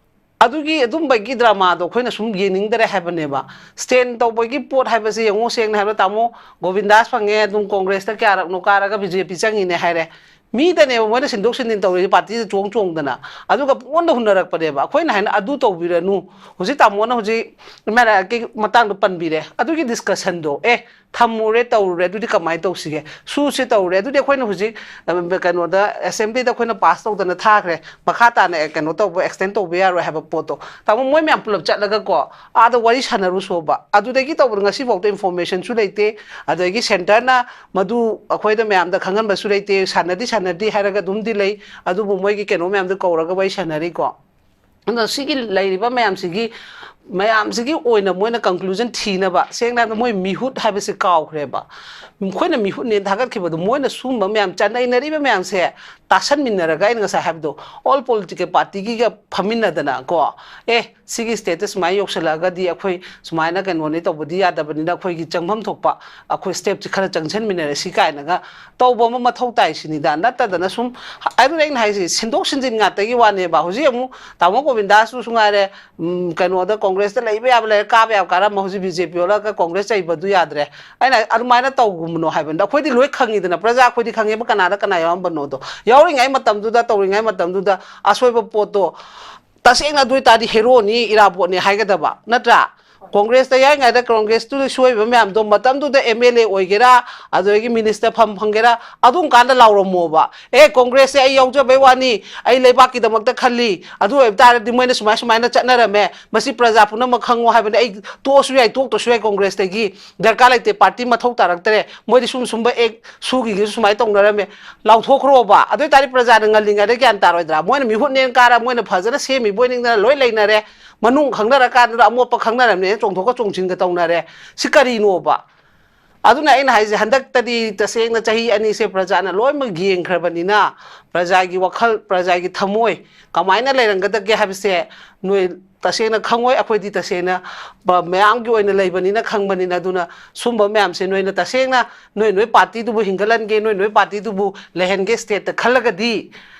ꯑꯗꯨꯒꯤ ꯑꯗꯨꯝꯕꯒꯤ ꯗ꯭ꯔꯃꯥꯗꯣ ꯑꯩꯈꯣꯏꯅ ꯁꯨꯝ ꯌꯦꯡꯅꯤꯡꯗꯔꯦ ꯍꯥꯏꯕꯅꯦꯕ꯫ ꯁ꯭ꯇꯦꯟ ꯇꯧꯕꯒꯤ ꯄꯣꯠ ꯍꯥꯏꯕꯁꯦ ꯌꯦꯡꯉꯨ, ꯁꯦꯡꯅ ꯍꯥꯏꯕꯗ, ꯇꯥꯃꯣ ꯒꯣꯕꯤꯟꯗꯥꯁ ꯐꯪꯉꯦ, ꯑꯗꯨꯝ ꯀꯣꯡꯒ꯭ꯔꯦꯁꯇ ꯀꯌꯥꯔꯛꯅꯣ ꯀꯥꯔꯒ ꯕꯤ ꯖꯦ ꯄꯤ ꯆꯪꯉꯤꯅꯦ ꯍꯥꯏꯔꯦ꯫ ꯃꯤꯗꯅꯦꯕ ꯃꯣꯏꯅ ꯁꯤꯟꯗꯣꯛ ꯁꯤꯟꯖꯤꯟ ꯇꯧꯔꯤꯁꯦ, ꯄꯥꯔꯇꯤꯁꯦ ꯆꯣꯡ ꯆꯣꯡꯗꯅ꯫ ꯑꯗꯨꯒ ꯄꯨꯡꯍꯣꯟꯗ ꯍꯨꯟꯅꯔꯛꯄꯅꯦꯕ꯫ ꯑꯩꯈꯣꯏꯅ ꯍꯥꯏꯅ ꯑꯗꯨ ꯇꯧꯕꯤꯔꯅꯨ꯫ ꯍꯧꯖꯤꯛ ꯇꯥꯃꯣꯅ ꯍꯧꯖꯤꯛ ꯑꯦꯝ ꯑꯥꯏ ꯑꯦꯜ ꯑꯥꯏꯒꯤ ꯃꯇꯥꯡꯗꯣ ꯄꯟꯕꯤꯔꯦ꯫ ꯑꯗꯨꯒꯤ ꯗꯤꯁꯀꯁꯟꯗꯣ, ꯑꯦ, ꯊꯝꯃꯨꯔꯦ, ꯇꯧꯔꯨꯔꯦ, ꯑꯗꯨꯗꯤ ꯀꯃꯥꯏꯅ ꯇꯧꯁꯤꯒꯦ? ꯁꯨꯁꯦ ꯇꯧꯔꯦ, ꯑꯗꯨꯗꯤ ꯑꯩꯈꯣꯏꯅ ꯍꯧꯖꯤꯛ, ꯑ, ꯀꯩꯅꯣꯗ, ꯑꯦꯁꯦꯝꯕ꯭ꯂꯤꯗ ꯑꯩꯈꯣꯏꯅ ꯄꯥꯁ ꯇꯧꯗꯅ ꯊꯥꯈ꯭ꯔꯦ, ꯃꯈꯥ ꯇꯥꯅ, ꯑꯦ, ꯀꯩꯅꯣ ꯇꯧꯕ, ꯑꯦꯛꯁꯇꯦꯟ ꯇꯧꯕ ꯌꯥꯔꯣꯏ ꯍꯥꯏꯕ ꯄꯣꯠꯇꯣ꯫ ꯇꯥꯃꯣ, ꯃꯣꯏ ꯃꯌꯥꯝ ꯄꯨꯂꯞ ꯆꯠꯂꯒꯀꯣ, ꯑꯥꯗ ꯋꯥꯔꯤ ꯁꯥꯟꯅꯔꯨꯁꯣꯕ꯫ ꯑꯗꯨꯗꯒꯤ ꯇꯧꯕꯗ ꯉꯁꯤꯐꯥꯎꯗ ꯏꯟꯐꯣꯔꯃꯦꯁꯟꯁꯨ ꯂꯩꯇꯦ, ꯑꯗꯒꯤ ꯁꯦꯟꯇꯔꯅ ꯃꯗꯨ ꯑꯩꯈꯣꯏꯗ ꯃꯌꯥꯝꯗ ꯈꯪꯍꯟꯕꯁꯨ ꯂꯩꯇꯦ, ꯁꯥꯟꯅꯗꯤ ꯁꯥꯟꯅꯗꯦ ꯍꯥꯏꯔꯒ ꯑꯗꯨꯝꯗꯤ ꯂꯩ, ꯑꯗꯨꯕꯨ ꯃꯣꯏꯒꯤ ꯀꯩꯅꯣ ꯃꯌꯥꯝꯗꯣ ꯀꯧꯔꯒ ꯋꯥꯔꯤ ꯁꯥꯟꯅꯔꯤꯀꯣ꯫ ꯑꯗꯣ ꯁꯤꯒꯤ ꯂꯩꯔꯤꯕ ꯃꯌꯥꯝꯁꯤꯒꯤ, ꯃꯌꯥꯝꯁꯤꯒꯤ ꯑꯣꯏꯅ ꯃꯣꯏꯅ ꯀꯟꯀ꯭ꯂꯨꯖꯟ ꯊꯤꯅꯕ, ꯁꯦꯡꯅ ꯍꯥꯏꯔꯕꯗ, ꯃꯣꯏ ꯃꯤꯍꯨꯠ ꯍꯥꯏꯕꯁꯦ ꯀꯥꯎꯈ꯭ꯔꯦꯕ꯫ ꯑꯩꯈꯣꯏꯅ ꯃꯤꯍꯨꯠꯅꯦꯅ ꯊꯥꯒꯠꯈꯤꯕꯗꯣ, ꯃꯣꯏꯅ ꯁꯨꯝꯕ ꯃꯌꯥꯝ, ꯆꯠꯅꯩꯅꯔꯤꯕ ꯃꯌꯥꯝꯁꯦ ꯇꯥꯁꯟꯃꯤꯟꯅꯔꯒ, ꯑꯩꯅ ꯉꯁꯥꯏ ꯍꯥꯏꯕꯗꯣ, ꯑꯣꯜ ꯄꯣꯂꯤꯇꯤꯀꯦꯜ ꯄꯥꯔꯇꯤꯒꯤꯒ ꯐꯝꯃꯤꯟꯅꯗꯅ ꯀꯣ, ꯑꯦ, ꯁꯤꯒꯤ ꯁ꯭ꯇꯦꯠꯇ ꯁꯨꯃꯥꯏꯅ ꯌꯧꯁꯜꯂꯛꯑꯒꯗꯤ ꯑꯩꯈꯣꯏ ꯁꯨꯃꯥꯏꯅ ꯀꯩꯅꯣꯅꯤ ꯇꯧꯕꯗꯤ ꯌꯥꯗꯕꯅꯤꯅ, ꯑꯩꯈꯣꯏꯒꯤ ꯆꯪꯐꯝ ꯊꯣꯛꯄ ꯑꯩꯈꯣꯏ ꯁ꯭ꯇꯦꯞꯁꯦ ꯈꯔ ꯆꯪꯁꯟꯃꯤꯟꯅꯔꯁꯤ ꯀꯥꯏꯅꯒ ꯇꯧꯕ ꯑꯃ ꯃꯊꯧ ꯇꯥꯏ ꯁꯤꯅꯤꯗ꯫ ꯅꯠꯇꯗꯅ ꯁꯨꯝ, ꯑꯗꯨꯅ ꯑꯩꯅ ꯍꯥꯏꯁꯦ, ꯁꯤꯟꯗꯣꯛ ꯁꯤꯟꯖꯤꯟ ꯉꯥꯛꯇꯒꯤ ꯋꯥꯅꯦꯕ꯫ ꯍꯧꯖꯤꯛ ꯑꯃꯨꯛ ꯇꯥꯃꯣ ꯒꯣꯕꯤꯟꯗꯥꯁꯨ ꯉꯥꯏꯔꯦ, ꯎꯝ, ꯀꯩꯅꯣꯗ, ꯀꯣꯡꯒ꯭ꯔꯦꯁꯇ ꯂꯩꯕ ꯌꯥꯕ ꯂꯩꯔꯦ, ꯀꯥꯕ ꯌꯥꯕ ꯀꯥꯔꯝꯃ, ꯍꯧꯖꯤꯛ ꯕꯤ ꯖꯦ ꯄꯤ ꯑꯣꯜꯂꯒ ꯀꯣꯡꯒ꯭ꯔꯦꯁ ꯆꯩꯕꯗꯨ ꯌꯥꯗ꯭ꯔꯦ꯫ ꯑꯩꯅ ꯑꯗꯨꯃꯥꯏꯅ ꯇꯧꯒꯨꯝꯕꯅꯣ ꯍꯥꯏꯕꯅꯤꯗ꯫ ꯑꯩꯈꯣꯏꯗꯤ ꯂꯣꯏ ꯈꯪꯉꯤꯗꯅ, ꯄ꯭ꯔꯖꯥ ꯑꯩꯈꯣꯏꯗꯤ ꯈꯪꯉꯦꯕ ꯀꯅꯥꯗ ꯀꯅꯥ ꯌꯥꯎꯔꯝꯕꯅꯣꯗꯣ꯫ ꯌꯥꯎꯔꯤꯉꯩ ꯃꯇꯝꯗꯨꯗ, ꯇꯧꯔꯤꯉꯩ ꯃꯇꯝꯗꯨꯗ ꯑꯁꯣꯏꯕ ꯄꯣꯠꯇꯣ, ꯇꯁꯦꯡꯅ ꯑꯗꯨ ꯑꯣꯏꯇꯥꯔꯗꯤ ꯍꯦꯔꯣꯅꯤ, ꯏꯔꯥꯕꯣꯠꯅꯤ ꯍꯥꯏꯒꯗꯕ ꯅꯠꯇ꯭ꯔꯥ? ꯀꯣꯡꯒ꯭ꯔꯦꯁꯇ ꯌꯥꯏꯉꯩꯗ ꯀꯣꯡꯒ꯭ꯔꯦꯁꯇꯨꯗ ꯁꯣꯏꯕ ꯃꯌꯥꯝꯗꯣ, ꯃꯇꯝꯗꯨꯗ ꯑꯦꯝ ꯑꯦꯜ ꯑꯦ ꯑꯣꯏꯒꯦꯔꯥ, ꯑꯗꯨꯗꯒꯤ ꯃꯤꯅꯤꯁꯇꯔ ꯐꯝ ꯐꯪꯒꯦꯔꯥ, ꯑꯗꯨꯝ ꯀꯥꯟꯗ ꯂꯥꯎꯔꯝꯃꯣꯕ, "ꯑꯦ, ꯀꯣꯡꯒ꯭ꯔꯦꯁꯁꯦ ꯑꯩ ꯌꯥꯎꯖꯕꯩ ꯋꯥꯅꯤ, ꯑꯩ ꯂꯩꯕꯥꯛꯀꯤꯗꯃꯛꯇ ꯈꯜꯂꯤ, ꯑꯗꯨ ꯑꯣꯏꯕ ꯇꯥꯔꯗꯤ ꯃꯣꯏꯅ ꯁꯨꯃꯥꯏ ꯁꯨꯃꯥꯏꯅ ꯆꯠꯅꯔꯝꯃꯦ, ꯃꯁꯤ ꯄ꯭ꯔꯖꯥ ꯄꯨꯝꯅꯃꯛ ꯈꯪꯉꯣ ꯍꯥꯏꯕꯅꯤ, ꯑꯩ ꯇꯣꯛꯑꯁꯨ ꯌꯥꯏ, ꯇꯣꯛꯇ꯭ꯔꯁꯨ ꯌꯥꯏ, ꯀꯣꯡꯒ꯭ꯔꯦꯁꯇꯒꯤ ꯗꯔꯀꯥꯔ ꯂꯩꯇꯦ, ꯄꯥꯔꯇꯤ ꯃꯊꯧ ꯇꯥꯔꯛꯇ꯭ꯔꯦ, ꯃꯣꯏꯗꯤ ꯁꯨꯝ ꯁꯨꯝꯕ ꯑꯦꯛ ꯁꯨꯒꯤꯒꯦꯁꯨ ꯁꯨꯃꯥꯏꯅ ꯇꯧꯅꯔꯝꯃꯦ", ꯂꯥꯎꯊꯣꯛꯈ꯭ꯔꯣꯕ꯫ ꯑꯗꯨ ꯑꯣꯏꯇꯥꯔꯗꯤ ꯄ꯭ꯔꯖꯥꯅ ꯉꯜꯂꯤꯉꯩꯗ ꯒ꯭ꯌꯥꯟ ꯇꯥꯔꯣꯏꯗ꯭ꯔꯥ? ꯃꯣꯏꯅ ꯃꯤꯍꯨꯠꯅꯦꯅ ꯀꯥꯔ, ꯃꯣꯏꯅ ꯐꯖꯅ ꯁꯦꯝꯃꯤꯕꯣꯏ ꯅꯤꯡꯗꯅ ꯂꯣꯏ ꯂꯩꯅꯔꯦ꯫ ꯃꯅꯨꯡ ꯈꯪꯅꯔꯀꯥꯟꯗꯨꯗ ꯑꯃꯣꯠꯄ ꯈꯪꯅꯔꯕꯅꯦꯅ ꯆꯣꯡꯊꯣꯛꯀ ꯆꯣꯡꯁꯤꯟꯒ ꯇꯧꯅꯔꯦ꯫ ꯁꯤ ꯀꯔꯤꯅꯣꯕ? ꯑꯗꯨꯅ ꯑꯩꯅ ꯍꯥꯏꯁꯦ, ꯍꯟꯗꯛꯇꯗꯤ ꯇꯁꯦꯡꯅ ꯆꯍꯤ ꯑꯅꯤꯁꯦ ꯄ꯭ꯔꯖꯥꯅ ꯂꯣꯏꯅꯃꯛ ꯌꯦꯡꯈ꯭ꯔꯕꯅꯤꯅ, ꯄ꯭ꯔꯖꯥꯒꯤ ꯋꯥꯈꯜ, ꯄ꯭ꯔꯖꯥꯒꯤ ꯊꯃꯣꯏ ꯀꯃꯥꯏꯅ ꯂꯩꯔꯝꯒꯗꯒꯦ ꯍꯥꯏꯕꯁꯦ ꯅꯣꯏ ꯇꯁꯦꯡꯅ ꯈꯪꯉꯣꯏ꯫ ꯑꯩꯈꯣꯏꯗꯤ ꯇꯁꯦꯡꯅ ꯕ-, ꯃꯌꯥꯝꯒꯤ ꯑꯣꯏꯅ ꯂꯩꯕꯅꯤꯅ ꯈꯪꯕꯅꯤꯅ꯫ ꯑꯗꯨꯅ ꯁꯨꯝꯕ ꯃꯌꯥꯝꯁꯦ ꯅꯣꯏꯅ ꯇꯁꯦꯡꯅ ꯅꯣꯏ ꯅꯣꯏ ꯄꯥꯔꯇꯤꯗꯨꯕꯨ ꯍꯤꯡꯒꯠꯍꯟꯒꯦ, ꯅꯣꯏ ꯅꯣꯏ ꯄꯥꯔꯇꯤꯗꯨꯕꯨ ꯂꯩꯍꯟꯒꯦ ꯁ꯭ꯇꯦꯠꯇ ꯈꯜꯂꯒꯗꯤ,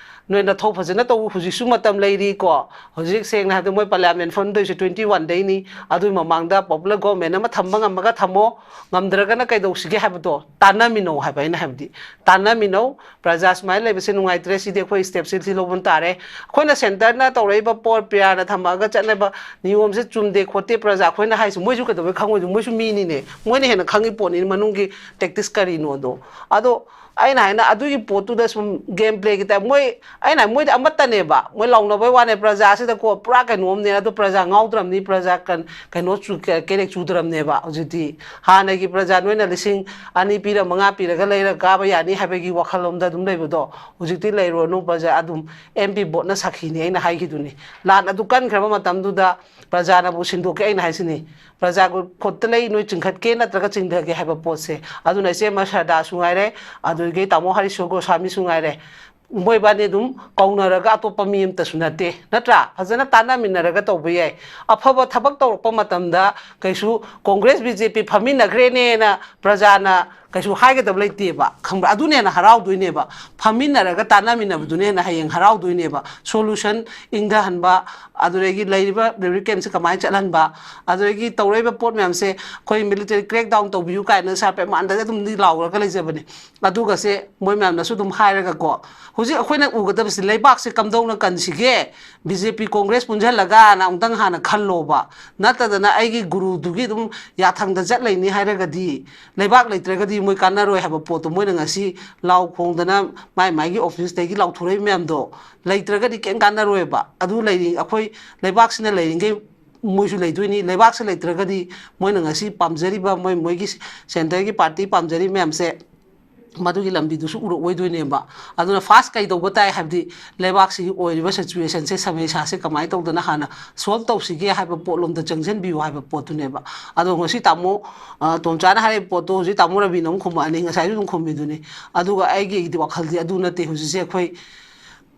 ꯅꯣꯏ ꯅꯊꯧ ꯐꯖꯅ ꯇꯧ, ꯍꯧꯖꯤꯛꯁꯨ ꯃꯇꯝ ꯂꯩꯔꯤꯀꯣ꯫ ꯍꯧꯖꯤꯛ ꯁꯦꯡꯅ ꯍꯥꯏꯕꯗ ꯃꯣꯏ parliament ꯐꯝꯗꯣꯏꯁꯦ twenty one ꯗꯩꯅꯤ꯫ ꯑꯗꯨꯒꯤ ꯃꯃꯥꯡꯗ popular government ꯑꯃ ꯊꯝꯕ ꯉꯝꯃꯒ ꯊꯝꯃꯣ, ꯉꯝꯗ꯭ꯔꯒꯅ ꯀꯩꯗꯧꯁꯤꯒꯦ ꯍꯥꯏꯕꯗꯣ ꯇꯥꯟꯅꯃꯤꯟꯅꯧ ꯍꯥꯏꯕ ꯑꯩꯅ ꯍꯥꯏꯕꯗꯤ꯫ ꯇꯥꯟꯅꯃꯤꯟꯅꯧ꯫ ꯄ꯭ꯔꯖꯥ ꯁꯨꯃꯥꯏꯅ ꯂꯩꯕꯁꯦ ꯅꯨꯡꯉꯥꯏꯇ꯭ꯔꯦ, ꯁꯤꯗꯤ ꯑꯩꯈꯣꯏ step ꯁꯤ ꯂꯧꯕ ꯇꯥꯔꯦ꯫ ꯑꯩꯈꯣꯏꯅ centre ꯅ ꯇꯧꯔꯛꯏꯕ ꯄꯣꯠ, ꯄ꯭ꯔꯤꯌꯥꯅ ꯊꯝꯃꯛꯑꯒ ꯆꯠꯅꯕ ꯅꯤꯌꯣꯝꯁꯦ ꯆꯨꯝꯗꯦ ꯈꯣꯠꯇꯦ ꯄ꯭ꯔꯖꯥ ꯑꯩꯈꯣꯏꯅ ꯍꯥꯏꯁꯦ ꯃꯣꯏꯁꯨ ꯀꯩꯗꯧꯕꯩ ꯈꯪꯉꯣꯏꯗꯣꯏꯅꯣ? ꯃꯣꯏꯁꯨ ꯃꯤꯅꯤꯅꯦ, ꯃꯣꯏꯅ ꯍꯦꯟꯅ ꯈꯪꯉꯤ ꯄꯣꯠꯅꯤ ꯃꯅꯨꯡꯒꯤ tactics ꯀꯔꯤꯅꯣꯗꯣ꯫ ꯑꯗꯣ ꯑꯩꯅ ꯍꯥꯏꯅ ꯑꯗꯨꯒꯤ ꯄꯣꯠꯇꯨꯗ ꯁꯨꯝ game play ꯒꯤ type, ꯃꯣꯏ, ꯑꯩꯅ ꯍꯥꯏ, ꯃꯣꯏꯗꯤ ꯑꯃꯠꯇꯅꯦꯕ, ꯃꯣꯏ ꯂꯥꯎꯅꯕꯩ ꯋꯥꯅꯦ, ꯄ꯭ꯔꯖꯥꯁꯤꯗꯀꯣ ꯄꯨꯔꯥ ꯀꯩꯅꯣꯝꯅꯦ꯫ ꯑꯗꯣ ꯄ꯭ꯔꯖꯥ ꯉꯥꯎꯗ꯭ꯔꯕꯅꯤ, ꯄ꯭ꯔꯖꯥ ꯀꯟ-, ꯀꯩꯅꯣ ꯆꯨ-, ꯀꯦ-, ꯀꯦꯔꯦꯛ ꯆꯨꯗ꯭ꯔꯕꯅꯦꯕ ꯍꯧꯖꯤꯛꯇꯤ꯫ ꯍꯥꯟꯅꯒꯤ ꯄ꯭ꯔꯖꯥ ꯅꯣꯏꯅ ꯂꯤꯁꯤꯡ ꯑꯅꯤ ꯄꯤꯔ ꯃꯉꯥ ꯄꯤꯔꯒ ꯂꯩꯔ ꯀꯥꯕ ꯌꯥꯅꯤ ꯍꯥꯏꯕꯒꯤ ꯋꯥꯈꯜꯂꯣꯝꯗ ꯑꯗꯨꯝ ꯂꯩꯕꯗꯣ ꯍꯧꯖꯤꯛꯇꯤ ꯂꯩꯔꯨꯔꯅꯨ꯫ ꯄ꯭ꯔꯖꯥ ꯑꯗꯨꯝ, M P vote ꯅ ꯁꯥꯈꯤꯅꯤ ꯑꯩꯅ ꯍꯥꯏꯈꯤꯗꯨꯅꯤ꯫ ꯂꯥꯟ ꯑꯗꯨ ꯀꯟꯈ꯭ꯔꯕ ꯃꯇꯝꯗꯨꯗ ꯄ꯭ꯔꯖꯥꯅꯕꯨ ꯁꯤꯟꯗꯣꯛꯀꯦ ꯑꯩꯅ ꯍꯥꯏꯁꯤꯅꯤ꯫ ꯄ꯭ꯔꯖꯥꯒꯤ ꯈꯨꯠꯇ ꯂꯩ, ꯅꯣꯏ ꯆꯤꯡꯈꯠꯀꯦ ꯅꯠꯇ꯭ꯔꯒ ꯆꯤꯡꯊꯒꯦ ꯍꯥꯏꯕ ꯄꯣꯠꯁꯦ꯫ ꯑꯗꯨꯅ ꯏꯆꯦ ꯃꯁꯥꯔꯗꯥꯁꯨ ꯉꯥꯏꯔꯦ, ꯑꯗꯨꯗꯒꯤ ꯇꯥꯃꯣ ꯍꯔꯤꯁꯣ ꯒꯣꯁ꯭ꯋꯥꯃꯤꯁꯨ ꯉꯥꯏꯔꯦ, ꯃꯣꯏꯕꯥꯅꯤ ꯑꯗꯨꯝ ꯀꯧꯅꯔꯒ ꯑꯇꯣꯞꯄ ꯃꯤ ꯑꯃꯇꯁꯨ ꯅꯠꯇꯦ, ꯅꯠꯇ꯭ꯔꯥ? ꯐꯖꯅ ꯇꯥꯟꯅꯃꯤꯟꯅꯔꯒ ꯇꯧꯕ ꯌꯥꯏ꯫ ꯑꯐꯕ ꯊꯕꯛ ꯇꯧꯔꯛꯄ ꯃꯇꯝꯗ ꯀꯩꯁꯨ Congress B J P ꯐꯝꯃꯤꯟꯅꯈ꯭ꯔꯦꯅꯦꯅ ꯄ꯭ꯔꯖꯥꯅ ꯀꯩꯁꯨ ꯍꯥꯏꯒꯗꯕ ꯂꯩꯇꯦꯕ, ꯈꯪꯕ꯭ꯔꯥ? ꯑꯗꯨꯅ ꯍꯦꯟꯅ ꯍꯔꯥꯎꯗꯣꯏꯅꯦꯕ, ꯐꯝꯃꯤꯟꯅꯔꯒ ꯇꯥꯟꯅꯃꯤꯟꯅꯕꯗꯨꯅ ꯍꯦꯟꯅ ꯍꯌꯦꯡ ꯍꯔꯥꯎꯗꯣꯏꯅꯦꯕ꯫ Solution ꯏꯪꯊꯍꯟꯕ, ꯑꯗꯨꯗꯒꯤ ꯂꯩꯔꯤꯕ ꯂꯨꯔꯤꯀꯦꯟꯁꯦ ꯀꯃꯥꯏꯅ ꯆꯠꯍꯟꯕ, ꯑꯗꯨꯗꯒꯤ ꯇꯧꯔꯛꯏꯕ ꯄꯣꯠ ꯃꯌꯥꯝꯁꯦ ꯑꯩꯈꯣꯏ military crackdown ꯇꯧꯕꯤꯌꯨ ꯀꯥꯏꯅ ꯁꯥꯔ ꯄ꯭ꯔꯦꯃꯥꯅꯟꯗꯗꯤ ꯑꯗꯨꯝꯗꯤ ꯂꯥꯎꯔꯒ ꯂꯩꯖꯕꯅꯦ꯫ ꯑꯗꯨꯒꯁꯦ ꯃꯣꯏ ꯃꯌꯥꯝꯅꯁꯨ ꯑꯗꯨꯝ ꯍꯥꯏꯔꯒꯀꯣ, ꯍꯧꯖꯤꯛ ꯑꯩꯈꯣꯏꯅ ꯎꯒꯗꯕꯁꯦ ꯂꯩꯕꯥꯛꯁꯦ ꯀꯝꯗꯧꯅ ꯀꯟꯁꯤꯒꯦ, B J P Congress ꯄꯨꯟꯁꯤꯜꯂꯒꯅ ꯑꯃꯨꯛꯇꯪ ꯍꯥꯟꯅ ꯈꯜꯂꯣꯕ꯫ ꯅꯠꯇꯗꯅ ꯑꯩꯒꯤ ꯒꯨꯔꯨꯗꯨꯒꯤ ꯑꯗꯨꯝ ꯌꯥꯊꯪꯗ ꯆꯠ ꯂꯩꯅꯤ ꯍꯥꯏꯔꯒꯗꯤ, ꯂꯩꯕꯥꯛ ꯂꯩꯇ꯭ꯔꯒꯗꯤ ꯃꯣꯏ ꯀꯥꯟꯅꯔꯣꯏ ꯍꯥꯏꯕ ꯄꯣꯠꯇꯣ ꯃꯣꯏꯅ ꯉꯁꯤ ꯂꯥꯎ ꯈꯣꯡꯗꯅ ꯃꯥꯏ ꯃꯥꯏꯒꯤ office ꯇꯒꯤ ꯂꯥꯎꯊꯣꯔꯛꯏ ꯃꯌꯥꯝꯗꯣ ꯂꯩꯇ꯭ꯔꯒꯗꯤ ꯀꯩꯝ ꯀꯥꯟꯅꯔꯣꯏꯕ꯫ ꯑꯗꯨ ꯂꯩꯔꯤ, ꯑꯩꯈꯣꯏ ꯂꯩꯕꯥꯛꯁꯤꯅ ꯂꯩꯔꯤꯉꯩ ꯃꯣꯏꯁꯨ ꯂꯩꯗꯣꯏꯅꯤ꯫ ꯂꯩꯕꯥꯛꯁꯦ ꯂꯩꯇ꯭ꯔꯒꯗꯤ ꯃꯣꯏꯅ ꯉꯁꯤ ꯄꯥꯝꯖꯔꯤꯕ, ꯃꯣꯏ, ꯃꯣꯏꯒꯤ centre ꯒꯤ party ꯄꯥꯝꯖꯔꯤꯕ ꯃꯌꯥꯝꯁꯦ ꯃꯗꯨꯒꯤ ꯂꯝꯕꯤꯗꯨꯁꯨ ꯎꯔꯛꯑꯣꯏꯗꯣꯏꯅꯦꯕ꯫ ꯑꯗꯨꯅ first ꯀꯩꯗꯧꯕ ꯇꯥꯏ ꯍꯥꯏꯕꯗꯤ ꯂꯩꯕꯥꯛꯁꯤꯒꯤ ꯑꯣꯏꯔꯤꯕ situation ꯁꯦ, ꯁꯃꯁ꯭ꯌꯥꯁꯦ ꯀꯃꯥꯏꯅ ꯇꯧꯗꯅ ꯍꯥꯟꯅ solve ꯇꯧꯁꯤꯒꯦ ꯍꯥꯏꯕ ꯄꯣꯠꯂꯣꯝꯗ ꯆꯪꯁꯤꯟꯕꯤꯌꯨ ꯍꯥꯏꯕ ꯄꯣꯠꯇꯨꯅꯦꯕ꯫ ꯑꯗꯣ ꯉꯁꯤ ꯇꯥꯃꯣ, ꯑ, ꯇꯣꯝꯆꯥꯅ ꯍꯥꯏꯔꯤꯕ ꯄꯣꯠꯇꯣ ꯍꯧꯖꯤꯛ ꯇꯥꯃꯣ ꯔꯕꯤꯅ ꯑꯃꯨꯛ ꯈꯨꯝꯃꯛꯑꯅꯤ, ꯉꯁꯥꯏꯁꯨ ꯑꯗꯨꯝ ꯈꯨꯝꯃꯤꯗꯨꯅꯤ꯫ ꯑꯗꯨꯒ ꯑꯩꯒꯤ ꯋꯥꯈꯜꯗꯤ ꯑꯗꯨ ꯅꯠꯇꯦ꯫ ꯍꯧꯖꯤꯛꯁꯦ ꯑꯩꯈꯣꯏ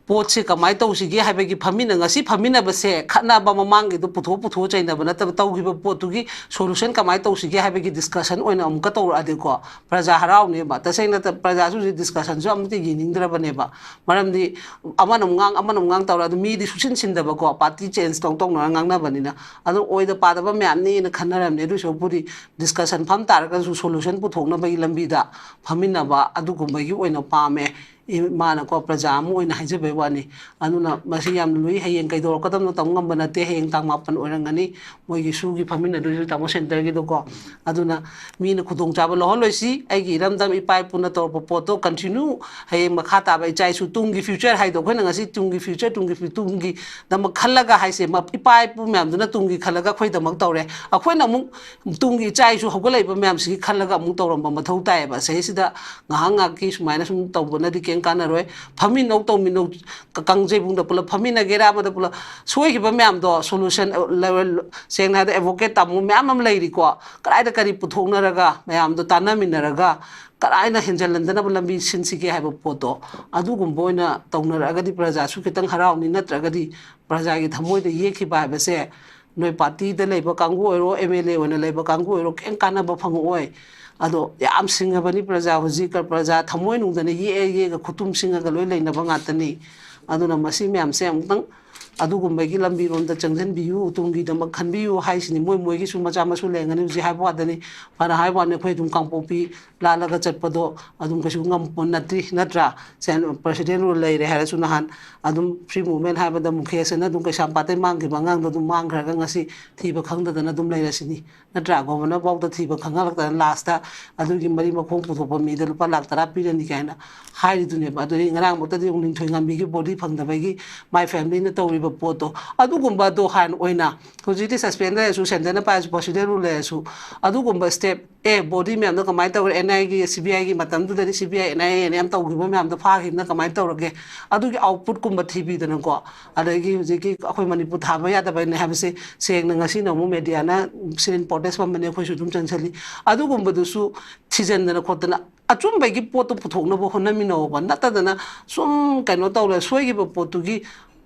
ꯄꯣꯠꯁꯦ ꯀꯃꯥꯏꯅ ꯇꯧꯁꯤꯒꯦ ꯍꯥꯏꯕꯒꯤ ꯐꯝꯃꯤꯟꯅ-, ꯉꯁꯤ ꯐꯝꯃꯤꯟꯅꯕꯁꯦ ꯈꯠꯅꯕ ꯃꯃꯥꯡꯒꯤꯗꯣ ꯄꯨꯊꯣꯛ ꯄꯨꯊꯣꯛꯑ ꯆꯩꯅꯕ ꯅꯠꯇꯕ, ꯇꯧꯈꯤꯕ ꯄꯣꯠꯇꯨꯒꯤ solution ꯀꯃꯥꯏꯅ ꯇꯧꯁꯤꯒꯦ ꯍꯥꯏꯕꯒꯤ discussion ꯑꯣꯏꯅ ꯑꯃꯨꯛꯀ ꯇꯧꯔꯛꯑꯗꯤꯀꯣ, ꯄ꯭ꯔꯖꯥ ꯍꯔꯥꯎꯅꯦꯕ꯫ ꯇꯁꯦꯡꯅ ꯇ-, ꯄ꯭ꯔꯖꯥꯁꯨ ꯍꯧꯖꯤꯛ discussionꯁꯨ ꯑꯃꯠꯇ ꯌꯦꯡꯅꯤꯡꯗ꯭ꯔꯕꯅꯦꯕ꯫ ꯃꯔꯝꯗꯤ ꯑꯃꯅ ꯑꯃꯨꯛ ꯉꯥꯡ, ꯑꯃꯅ ꯑꯃꯨꯛ ꯉꯥꯡ ꯇꯧꯔ ꯑꯗꯨ ꯃꯤꯗꯤ ꯁꯨꯛꯁꯤꯟ ꯁꯤꯟꯗꯕꯀꯣ, party change ꯇꯧ ꯇꯧꯅꯔ ꯉꯥꯡꯅꯕꯅꯤꯅ꯫ ꯑꯗꯨꯝ ꯑꯣꯏꯗ ꯄꯥꯗꯕ ꯃꯌꯥꯝꯅꯤꯅ ꯈꯟꯅꯔꯝꯅꯦ꯫ ꯑꯗꯨ ꯁꯔꯨꯛꯄꯨꯗꯤ discussion ꯐꯝ ꯇꯥꯔꯒꯁꯨ solution ꯄꯨꯊꯣꯛꯅꯕꯒꯤ ꯂꯝꯕꯤꯗ ꯐꯝꯃꯤꯟꯅꯕ ꯑꯗꯨꯒꯨꯝꯕꯒꯤ ꯑꯣꯏꯅ ꯄꯥꯝꯃꯦ꯫ ꯏꯃꯥꯅꯀꯣ, ꯄ꯭ꯔꯖꯥ ꯑꯃ ꯑꯣꯏꯅ ꯍꯥꯏꯖꯕꯩ ꯋꯥꯅꯤ꯫ ꯑꯗꯨꯅ ꯃꯁꯤ ꯌꯥꯝ ꯂꯨꯏ꯫ ꯍꯌꯦꯡ ꯀꯩꯗꯧꯔꯛꯀꯗꯕꯅꯣ ꯇꯝ ꯉꯝꯕ ꯅꯠꯇꯦ꯫ ꯍꯌꯦꯡ ꯇꯥꯡ ꯃꯥꯄꯟ ꯑꯣꯏꯔꯝꯒꯅꯤ ꯃꯣꯏꯒꯤ ꯁꯨꯒꯤ ꯐꯝꯃꯤꯟꯅꯗꯣꯏꯁꯨ ꯇꯥꯃꯣ centreꯒꯤꯗꯣꯀꯣ꯫ ꯑꯗꯨꯅ ꯃꯤꯅ ꯈꯨꯗꯣꯡꯆꯥꯕ ꯂꯧꯍꯜꯂꯣꯏꯁꯤ꯫ ꯑꯩꯒꯤ ꯏꯔꯝꯗꯝ ꯏꯄꯥ ꯏꯄꯨꯅ ꯇꯧꯔꯛꯄ ꯄꯣꯠꯇꯣ continue ꯍꯌꯦꯡ ꯃꯈꯥ ꯇꯥꯕ ꯏꯆꯥ ꯏꯁꯨ ꯇꯨꯡꯒꯤ future ꯍꯥꯏꯗꯣ ꯑꯩꯈꯣꯏꯅ ꯉꯁꯤ ꯇꯨꯡꯒꯤ future, ꯇꯨꯡꯒꯤ ꯐ꯭ꯌꯨ-, ꯇꯨꯡꯒꯤꯗꯃꯛ ꯈꯜꯂꯒ ꯍꯥꯏꯁꯦ, ꯃ-, ꯏꯄꯥ ꯏꯄꯨ ꯃꯌꯥꯝꯗꯨꯅ ꯇꯨꯡꯒꯤ ꯈꯜꯂꯒ ꯑꯩꯈꯣꯏꯗꯃꯛ ꯇꯧꯔꯦ꯫ ꯑꯩꯈꯣꯏꯅ ꯑꯃꯨꯛ ꯇꯨꯡꯒꯤ ꯏꯆꯥ ꯏꯁꯨ ꯍꯧꯒꯠꯂꯛꯏꯕ ꯃꯌꯥꯝꯁꯤꯒꯤ ꯈꯜꯂꯒ ꯑꯃꯨꯛ ꯇꯧꯔꯝꯕ ꯃꯊꯧ ꯇꯥꯏꯌꯦꯕ꯫ ꯁꯤꯗꯩꯁꯤꯗ ꯉꯥꯏꯍꯥꯛ ꯉꯥꯏꯍꯥꯛꯀꯤ ꯁꯨꯃꯥꯏꯅ ꯁꯨꯝ ꯇꯧꯕꯅꯗꯤ ꯀꯩꯝ ꯀꯥꯟꯅꯔꯣꯏ꯫ ꯐꯝꯃꯤꯟꯅꯧ ꯇꯧꯃꯤꯟꯅꯧ, ꯀ-, ꯀꯥꯡꯖꯩꯕꯨꯡꯗ ꯄꯨꯂꯞ ꯐꯝꯃꯤꯟꯅꯒꯦꯔꯥ, ꯑꯃꯗ ꯄꯨꯂꯞ, ꯁꯣꯏꯈꯤꯕ ꯃꯌꯥꯝꯗꯣ solution, ꯑ, ꯂ-, ꯂ-, ꯁꯦꯡꯅ ꯍꯥꯏꯔꯕꯗ advocate ꯇꯥꯃꯣ ꯃꯌꯥꯝ ꯑꯃ ꯂꯩꯔꯤꯀꯣ꯫ ꯀꯗꯥꯏꯗ ꯀꯔꯤ ꯄꯨꯊꯣꯛꯅꯔꯒ ꯃꯌꯥꯝꯗꯣ ꯇꯥꯟꯅꯃꯤꯟꯅꯔꯒ ꯀꯗꯥꯏꯅ ꯍꯦꯟꯖꯜꯍꯟꯗꯅꯕ ꯂꯝꯕꯤ ꯁꯤꯟꯁꯤꯒꯦ ꯍꯥꯏꯕ ꯄꯣꯠꯇꯣ, ꯑꯗꯨꯒꯨꯝꯕ ꯑꯣꯏꯅ ꯇꯧꯅꯔꯛꯑꯒꯗꯤ ꯄ꯭ꯔꯖꯥꯁꯨ ꯈꯤꯇꯪ ꯍꯔꯥꯎꯅꯤ꯫ ꯅꯠꯇ꯭ꯔꯒꯗꯤ ꯄ꯭ꯔꯖꯥꯒꯤ ꯊꯃꯣꯏꯗ ꯌꯦꯛꯈꯤꯕ ꯍꯥꯏꯕꯁꯦ ꯅꯣꯏ partyꯗ ꯂꯩꯕ ꯀꯥꯡꯕꯨ ꯑꯣꯏꯔꯣ, MLA ꯑꯣꯏꯅ ꯂꯩꯕ ꯀꯥꯡꯕꯨ ꯑꯣꯏꯔꯣ, ꯀꯩꯝ ꯀꯥꯟꯅꯕ ꯐꯪꯉꯛꯑꯣꯏ꯫ ꯑꯗꯣ ꯌꯥꯝ ꯁꯤꯡꯉꯕꯅꯤ ꯄ꯭ꯔꯖꯥ ꯍꯧꯖꯤꯛ, ꯄ꯭ꯔꯖꯥ ꯊꯃꯣꯏꯅꯨꯡꯗꯅ ꯌꯦꯛꯑ ꯌꯦꯛꯑꯒ ꯈꯨꯠꯇꯨꯝ ꯁꯤꯡꯉꯒ ꯂꯣꯏ ꯂꯩꯅꯕ ꯉꯥꯛꯇꯅꯤ꯫ ꯑꯗꯨꯅ ꯃꯁꯤ ꯃꯌꯥꯝꯁꯦ ꯑꯃꯨꯛꯇꯪ ꯑꯗꯨꯒꯨꯝꯕꯒꯤ ꯂꯝꯕꯤꯔꯣꯝꯗ ꯆꯪꯁꯤꯟꯕꯤꯌꯨ, ꯇꯨꯡꯒꯤꯗꯃꯛ ꯈꯟꯕꯤꯌꯨ ꯍꯥꯏꯁꯤꯅꯤ꯫ ꯃꯣꯏ ꯃꯣꯏꯒꯤꯁꯨ ꯃꯆꯥ ꯃꯁꯨ ꯂꯩꯔꯝꯒꯅꯤ꯫ ꯍꯧꯖꯤꯛ ꯍꯥꯏꯕ ꯋꯥꯗꯅꯤ, ꯐꯅ ꯍꯥꯏꯕ ꯋꯥꯅꯤ, ꯑꯩꯈꯣꯏ ꯑꯗꯨꯝ ꯀꯥꯡꯄꯣꯛꯄꯤ ꯂꯥꯜꯂꯒ ꯆꯠꯄꯗꯣ ꯑꯗꯨꯝ ꯀꯩꯁꯨ ꯉꯝꯄꯣꯠ ꯅꯠꯇ꯭ꯔꯤ, ꯅꯠꯇ꯭ꯔꯥ? ꯁꯦ-, president rule ꯂꯩꯔꯦ ꯍꯥꯏꯔꯁꯨ, ꯅꯍꯥꯟ ꯑꯗꯨꯝ free movement ꯍꯥꯏꯕꯗ ꯃꯨꯈꯦꯁꯅ ꯑꯗꯨꯝ ꯀꯩꯁꯥꯝꯄꯥꯠꯇꯩ ꯃꯥꯡꯈꯤꯕ ꯑꯉꯥꯡꯗꯣ ꯑꯗꯨꯝ ꯃꯥꯡꯈ꯭ꯔꯒ ꯉꯁꯤ ꯊꯤꯕ ꯈꯪꯗꯗꯅ ꯑꯗꯨꯝ ꯂꯩꯔꯁꯤꯅꯤ, ꯅꯠꯇ꯭ꯔꯥ? Governor ꯐꯥꯎꯗ ꯊꯤꯕ ꯈꯪꯍꯜꯂꯛꯇꯅ lastꯇ ꯑꯗꯨꯒꯤ ꯃꯔꯤ ꯃꯈꯣꯡ ꯄꯨꯊꯣꯛꯄ ꯃꯤꯗ ꯂꯨꯄꯥ ꯂꯥꯛ ꯇꯔꯥ ꯄꯤꯔꯅꯤ ꯀꯥꯏꯅ ꯍꯥꯏꯔꯤꯗꯨꯅꯦꯕ꯫ ꯑꯗꯨꯗꯤ ꯉꯔꯥꯡꯃꯛꯇꯗꯤ ꯑꯃꯨꯛ ꯅꯤꯡꯊꯣꯏ ꯉꯝꯕꯤꯒꯤ body ꯐꯪꯗꯕꯒꯤ ꯃꯥꯏ familyꯅ ꯇꯧꯔꯤꯕ ꯄꯣꯠꯇꯣ, ꯑꯗꯨꯒꯨꯝꯕꯗꯣ ꯍꯥꯟꯅ ꯑꯣꯏꯅ, ꯍꯧꯖꯤꯛꯇꯤ suspend ꯂꯩꯔꯁꯨ, centreꯅ ꯄꯥꯏꯔꯁꯨ, president rule ꯂꯩꯔꯁꯨ, ꯑꯗꯨꯒꯨꯝꯕ step, ꯑꯦ, body ꯃꯌꯥꯝꯗꯣ ꯀꯃꯥꯏꯅ ꯇꯧꯔꯦ, NIAꯒꯤ, CBIꯒꯤ ꯃꯇꯝꯗꯨꯗꯗꯤ CBI, NIA ꯌꯥꯝ ꯇꯧꯈꯤꯕ ꯃꯌꯥꯝꯗꯣ ꯐꯥꯈꯤꯕꯅ ꯀꯃꯥꯏꯅ ꯇꯧꯔꯒꯦ? ꯑꯗꯨꯒꯤ outputꯀꯨꯝꯕ ꯊꯤꯕꯤꯗꯅꯀꯣ, ꯑꯗꯒꯤ ꯍꯧꯖꯤꯛꯀꯤ ꯑꯩꯈꯣꯏ ꯃꯅꯤꯄꯨꯔ ꯊꯥꯕ ꯌꯥꯗꯕꯅꯦ ꯍꯥꯏꯕꯁꯦ ꯁꯦꯡꯅ ꯉꯁꯤꯅ ꯑꯃꯨꯛ mediaꯅ sit-in protest ꯐꯝꯕꯅꯦ, ꯑꯩꯈꯣꯏꯁꯨ ꯑꯗꯨꯝ ꯆꯪꯁꯤꯜꯂꯤ꯫ ꯑꯗꯨꯒꯨꯝꯕꯗꯨꯁꯨ ꯊꯤꯖꯤꯟꯗꯅ ꯈꯣꯠꯇꯅ ꯑꯆꯨꯝꯕꯒꯤ ꯄꯣꯠꯇꯨ ꯄꯨꯊꯣꯛꯅꯕ ꯍꯣꯠꯅꯃꯤꯟꯅꯧꯕ, ꯅꯠꯇꯗꯅ ꯁꯨꯝ ꯀꯩꯅꯣ ꯇꯧꯔꯦ, ꯁꯣꯏꯈꯤꯕ ꯄꯣꯠꯇꯨꯒꯤ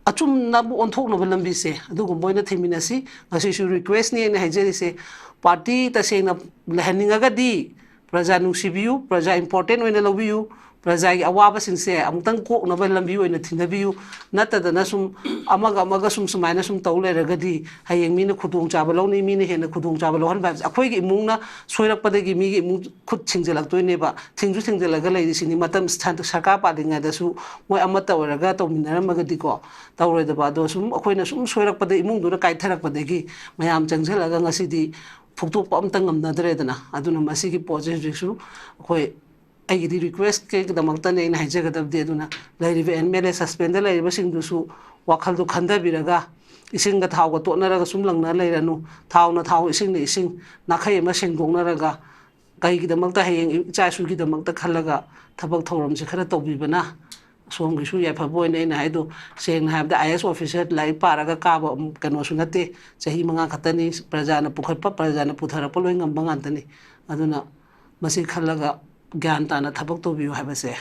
ꯑꯆꯨꯝꯅꯕ ꯑꯣꯟꯊꯣꯛꯅꯕ ꯂꯝꯕꯤꯁꯦ ꯑꯗꯨꯒꯨꯝꯕ ꯑꯣꯏꯅ ꯊꯤꯃꯤꯟꯅꯁꯤ꯫ ꯉꯁꯤꯁꯨ ꯔꯤꯀ꯭ꯋꯦꯁꯅꯦꯅ ꯍꯥꯏꯖꯔꯤꯁꯦ, ꯄꯥꯔꯇꯤ ꯇꯁꯦꯡꯅ ꯂꯩꯍꯟꯅꯤꯡꯉꯒꯗꯤ ꯄ꯭ꯔꯖꯥ ꯅꯨꯡꯁꯤꯕꯤꯌꯨ, ꯄ꯭ꯔꯖꯥ ꯏꯝꯄꯣꯔꯇꯦꯟ ꯑꯣꯏꯅ ꯂꯧꯕꯤꯌꯨ, ꯄ꯭ꯔꯖꯥꯒꯤ ꯑꯋꯥꯕꯁꯤꯡꯁꯦ ꯑꯃꯨꯛꯇꯪ ꯀꯣꯛꯅꯕ ꯂꯝꯕꯤ ꯑꯣꯏꯅ ꯊꯤꯟꯊꯕꯤꯌꯨ꯫ ꯅꯠꯇꯗꯅ ꯁꯨꯝ ꯑꯃꯒ ꯑꯃꯒ ꯁꯨꯝ ꯁꯨꯃꯥꯏꯅ ꯁꯨꯝ ꯇꯧ ꯂꯩꯔꯒꯗꯤ ꯍꯌꯦꯡ ꯃꯤꯅ ꯈꯨꯗꯣꯡꯆꯥꯕ ꯂꯧꯅꯤ, ꯃꯤꯅ ꯍꯦꯟꯅ ꯈꯨꯗꯣꯡꯆꯥꯕ ꯂꯧꯍꯟꯕ ꯍꯥꯏꯕꯁꯦ ꯑꯩꯈꯣꯏꯒꯤ ꯏꯃꯨꯡꯅ ꯁꯣꯏꯔꯛꯄꯗꯒꯤ ꯃꯤꯒꯤ ꯏꯃꯨꯡ ꯈꯨꯠ ꯊꯤꯡꯖꯤꯜꯂꯛꯇꯣꯏꯅꯦꯕ꯫ ꯊꯤꯡꯁꯨ ꯊꯤꯡꯖꯤꯜꯂꯒ ꯂꯩꯔꯤꯁꯤꯅꯤ꯫ ꯃꯇꯝ ꯁꯔꯀꯥꯔ ꯄꯥꯜꯂꯤꯉꯩꯗꯁꯨ ꯃꯣꯏ ꯑꯃꯠꯇ ꯑꯣꯏꯔꯒ ꯇꯧꯃꯤꯟꯅꯔꯝꯃꯒꯗꯤꯀꯣ ꯇꯧꯔꯣꯏꯗꯕ꯫ ꯑꯗꯣ ꯁꯨꯝ ꯑꯩꯈꯣꯏꯅ ꯁꯨꯝ ꯁꯣꯏꯔꯛꯄꯗ, ꯏꯃꯨꯡꯗꯨꯅ ꯀꯥꯏꯊꯔꯛꯄꯗꯒꯤ ꯃꯌꯥꯝ ꯆꯪꯁꯤꯜꯂꯒ ꯉꯁꯤꯗꯤ ꯐꯨꯛꯇꯣꯛꯄ ꯑꯝꯇ ꯉꯝꯅꯗ꯭ꯔꯦꯗꯅ꯫ ꯑꯗꯨꯅ ꯃꯁꯤꯒꯤ ꯄꯣꯠꯁꯦ ꯍꯧꯖꯤꯛꯁꯨ ꯑꯩꯈꯣꯏ, ꯑꯩꯒꯤꯗꯤ ꯔꯤꯀ꯭ꯋꯦꯁꯀꯤꯗꯃꯛꯇꯅꯦ ꯑꯩꯅ ꯍꯥꯏꯖꯒꯗꯕꯗꯤ꯫ ꯑꯗꯨꯅ ꯂꯩꯔꯤꯕ ꯑꯦꯝ ꯑꯦꯜ ꯑꯦ ꯁꯁꯄꯦꯟꯗ ꯂꯩꯔꯤꯕꯁꯤꯡꯗꯨꯁꯨ ꯋꯥꯈꯜꯗꯨ ꯈꯟꯊꯕꯤꯔꯒ, ꯏꯁꯤꯡꯒ ꯊꯥꯎꯒ ꯇꯣꯠꯅꯔꯒ ꯁꯨꯝ ꯂꯪꯅ ꯂꯩꯔꯅꯨ꯫ ꯊꯥꯎꯅ ꯊꯥꯎ, ꯏꯁꯤꯡꯅ ꯏꯁꯤꯡ, ꯅꯥꯈꯩ ꯑꯃ ꯁꯦꯡꯗꯣꯛꯅꯔꯒ, ꯀꯩꯒꯤꯗꯃꯛꯇ ꯍꯌꯦꯡ ꯏꯆꯥ ꯏꯁꯨꯒꯤꯗꯃꯛꯇ ꯈꯜꯂꯒ ꯊꯕꯛ ꯊꯧꯔꯝꯁꯦ ꯈꯔ ꯇꯧꯕꯤꯕꯅ ꯁꯣꯝꯒꯤꯁꯨ ꯌꯥꯏꯐꯕ ꯑꯣꯏꯅ꯫ ꯑꯩꯅ ꯍꯥꯏꯗꯣ, ꯁꯦꯡꯅ ꯍꯥꯏꯔꯕꯗ, ꯑꯥꯏ ꯑꯦꯁ ꯑꯣꯐꯤꯁꯔ ꯂꯥꯏꯔꯤꯛ ꯄꯥꯔꯒ ꯀꯥꯕ ꯀꯩꯅꯣꯁꯨ ꯅꯠꯇꯦ꯫ ꯆꯍꯤ ꯃꯉꯥ ꯈꯛꯇꯅꯤ꯫ ꯄ꯭ꯔꯖꯥꯅ ꯄꯨꯈꯠꯄ, ꯄ꯭ꯔꯖꯥꯅ ꯄꯨꯊꯔꯛꯄ ꯂꯣꯏ ꯉꯝꯕ ꯉꯥꯛꯇꯅꯤ꯫ ꯑꯗꯨꯅ ꯃꯁꯤ ꯈꯜꯂꯒ ꯒ꯭ꯌꯥꯟ ꯇꯥꯅ ꯊꯕꯛ ꯇꯧꯕꯤꯌꯨ ꯍꯥꯏꯕꯁꯦ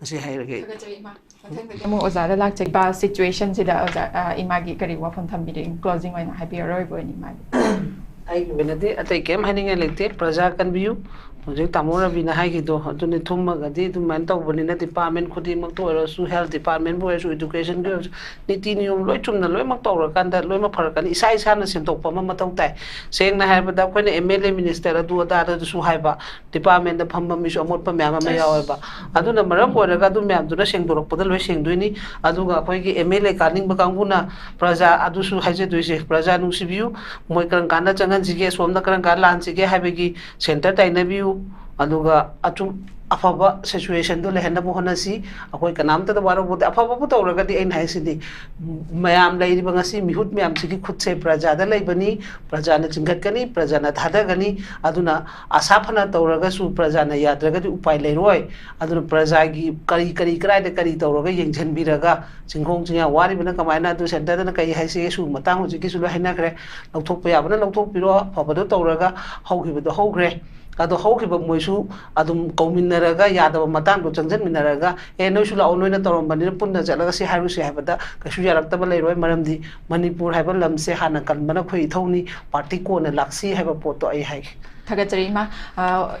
ꯃꯁꯤ ꯍꯥꯏꯔꯒꯦ꯫ ꯊꯥꯒꯠꯆꯔꯤ, ꯏꯃꯥ꯫ ꯃꯊꯪꯗꯗꯤ ꯑꯃꯨꯛ ꯑꯣꯖꯥꯗ ꯂꯥꯛꯆꯒꯦ꯫ ꯁꯤꯆꯨꯋꯦꯁꯟꯁꯤꯗ ꯑꯣꯖꯥ, ꯑ, ꯏꯃꯥꯒꯤ ꯀꯔꯤ ꯋꯥꯐꯝ ꯊꯝꯕꯤꯅꯤꯡ-, ꯀ꯭ꯂꯣꯖꯤꯡ ꯑꯣꯏꯅ ꯍꯥꯏꯕꯤꯌꯨ, ꯑꯔꯣꯏꯕ ꯑꯣꯏꯅ ꯏꯃꯥꯒꯤ꯫ ꯑꯩꯒꯤ ꯑꯣꯏꯅꯗꯤ ꯑꯇꯩ ꯀꯩꯝ ꯍꯥꯏꯅꯤꯡꯉꯥꯏ ꯂꯩꯇꯦ꯫ ꯄ꯭ꯔꯖꯥ ꯀꯟꯕꯤꯌꯨ꯫ ꯍꯧꯖꯤꯛ ꯇꯥꯃꯣ ꯔꯕꯤꯅ ꯍꯥꯏꯈꯤꯗꯣ ꯑꯗꯨꯅꯤ, ꯊꯨꯝꯃꯒꯗꯤ ꯑꯗꯨꯃꯥꯏꯅ ꯇꯧꯕꯅꯤꯅ, ꯗꯤꯄꯥꯔꯠꯃꯦꯟ ꯈꯨꯗꯤꯡꯃꯛꯇ ꯑꯣꯏꯔꯁꯨ, ꯍꯦꯜꯊ ꯗꯤꯄꯥꯔꯠꯃꯦꯟꯕꯨ ꯑꯣꯏꯔꯁꯨ, ꯏꯗꯨꯀꯦꯁꯟꯒꯤ ꯑꯣꯏꯔꯁꯨ, ꯅꯤꯇꯤ ꯅꯤꯌꯣꯝ ꯂꯣꯏ ꯆꯨꯝꯅ ꯂꯣꯏꯅꯃꯛ ꯇꯧꯔꯀꯥꯟꯗ ꯂꯣꯏꯅꯃꯛ ꯐꯔꯛꯀꯅꯤ꯫ ꯏꯁꯥ ꯏꯁꯥꯅ ꯁꯦꯡꯗꯣꯛꯄ ꯑꯃ ꯃꯊꯧ ꯇꯥꯏ꯫ ꯁꯦꯡꯅ ꯍꯥꯏꯔꯕꯗ, ꯑꯩꯈꯣꯏꯅ ꯑꯦꯝ ꯑꯦꯜ ꯑꯦ, ꯃꯤꯅꯤꯁꯇꯔ, ꯑꯗꯨ ꯑꯗꯥꯗꯁꯨ ꯍꯥꯏꯕ, ꯗꯤꯄꯥꯔꯠꯃꯦꯟꯗ ꯐꯝꯕ ꯃꯤꯁꯨ ꯑꯃꯣꯠꯄ ꯃꯌꯥꯝ ꯑꯃ ꯌꯥꯎꯋꯦꯕ꯫ ꯑꯗꯨꯅ ꯃꯔꯝ ꯑꯣꯏꯔꯒ ꯑꯗꯨ ꯃꯌꯥꯝꯗꯨꯅ ꯁꯦꯡꯗꯣꯔꯛꯄꯗ ꯂꯣꯏ ꯁꯦꯡꯗꯣꯏꯅꯤ꯫ ꯑꯗꯨꯒ ꯑꯩꯈꯣꯏꯒꯤ ꯑꯦꯝ ꯑꯦꯜ ꯑꯦ ꯀꯥꯅꯤꯡꯕ ꯀꯥꯡꯕꯨꯅ ꯄ꯭ꯔꯖꯥ, ꯑꯗꯨꯁꯨ ꯍꯥꯏꯖꯗꯣꯏꯁꯦ, ꯄ꯭ꯔꯖꯥ ꯅꯨꯡꯁꯤꯕꯤꯌꯨ, ꯃꯣꯏ ꯀꯔꯝ ꯀꯥꯟꯗ ꯆꯪꯍꯟꯁꯤꯒꯦ, ꯑꯁꯣꯝꯗ ꯀꯔꯝ ꯀꯥꯟꯗ ꯂꯥꯟꯁꯤꯒꯦ ꯍꯥꯏꯕꯒꯤ ꯁꯦꯟꯇꯔ ꯇꯥꯏꯅꯕꯤꯌꯨ꯫ ꯑꯗꯨꯒ ꯑꯆꯨꯝ ꯑꯐꯕ ꯁꯤꯆꯨꯋꯦꯁꯟꯗꯣ ꯂꯩꯍꯟꯅꯕ ꯍꯣꯠꯅꯁꯤ꯫ ꯑꯩꯈꯣꯏ ꯀꯅꯥꯝꯇꯗ ꯋꯥꯔꯧꯕꯗꯤ, ꯑꯐꯕꯕꯨ ꯇꯧꯔꯒꯗꯤ ꯑꯩꯅ ꯍꯥꯏꯁꯤꯗꯤ, ꯃꯌꯥꯝ ꯂꯩꯔꯤꯕ ꯉꯁꯤ ꯃꯤꯍꯨꯠ ꯃꯌꯥꯝꯁꯤꯒꯤ ꯈꯨꯠꯁꯦ ꯄ꯭ꯔꯖꯥꯗ ꯂꯩꯕꯅꯤ, ꯄ꯭ꯔꯖꯥꯅ ꯆꯤꯡꯈꯠꯀꯅꯤ, ꯄ꯭ꯔꯖꯥꯅ ꯊꯥꯗꯒꯅꯤ꯫ ꯑꯗꯨꯅ ꯑꯁꯥ ꯐꯅ ꯇꯧꯔꯒꯁꯨ ꯄ꯭ꯔꯖꯥꯅ ꯌꯥꯗ꯭ꯔꯒꯗꯤ ꯎꯄꯥꯏ ꯂꯩꯔꯣꯏ꯫ ꯑꯗꯨꯅ ꯄ꯭ꯔꯖꯥꯒꯤ ꯀꯔꯤ, ꯀꯔꯤ, ꯀꯗꯥꯏꯗ ꯀꯔꯤ ꯇꯧꯔꯒ ꯌꯦꯡꯁꯤꯟꯕꯤꯔꯒ, ꯆꯤꯡꯈꯣꯡ ꯆꯤꯡꯌꯥ ꯋꯥꯔꯤꯕꯅ ꯀꯃꯥꯏꯅ, ꯑꯗꯨ ꯁꯦꯟꯇꯔꯗꯅ ꯀꯔꯤ ꯍꯥꯏꯁꯤꯒꯦ, ꯁꯤꯒꯨꯝꯕ ꯃꯇꯥꯡ ꯍꯧꯖꯤꯛꯀꯤꯁꯨ ꯂꯣꯏ ꯍꯥꯏꯅꯈ꯭ꯔꯦ꯫ ꯂꯧꯊꯣꯛꯄ ꯌꯥꯕꯅ ꯂꯧꯊꯣꯛꯄꯤꯔꯣ, ꯑꯐꯕꯗꯣ ꯇꯧꯔꯒ ꯍꯧꯈꯤꯕꯗꯣ ꯍꯧꯈ꯭ꯔꯦ꯫ ꯑꯗꯣ ꯍꯧꯈꯤꯕ ꯃꯣꯏꯁꯨ ꯑꯗꯨꯝ ꯀꯧꯃꯤꯟꯅꯔꯒ, ꯌꯥꯗꯕ ꯃꯇꯥꯡꯗꯣ ꯆꯪꯁꯤꯟꯃꯤꯟꯅꯔꯒ, "ꯑꯦ, ꯅꯣꯏꯁꯨ ꯂꯥꯛꯑꯣ, ꯅꯣꯏꯅ ꯇꯧꯔꯝꯕꯅꯤꯅ ꯄꯨꯟꯅ ꯆꯠꯂꯒ ꯁꯤ ꯍꯥꯏꯔꯨꯁꯤ" ꯍꯥꯏꯕꯗ ꯀꯩꯁꯨ ꯌꯥꯔꯛꯇꯕ ꯂꯩꯔꯣꯏ꯫ ꯃꯔꯝꯗꯤ ꯃꯅꯤꯄꯨꯔ ꯍꯥꯏꯕ ꯂꯝꯁꯦ ꯍꯥꯟꯅ ꯀꯟꯕꯅ ꯑꯩꯈꯣꯏ ꯏꯊꯧꯅꯤ, ꯄꯥꯔꯇꯤ ꯀꯣꯟꯅ ꯂꯥꯛꯁꯤ ꯍꯥꯏꯕ ꯄꯣꯠꯇꯣ ꯑꯩ ꯍꯥꯏꯒꯦ꯫ ꯊꯥꯒꯠꯆꯔꯤ ꯏꯃꯥ꯫ ꯑ,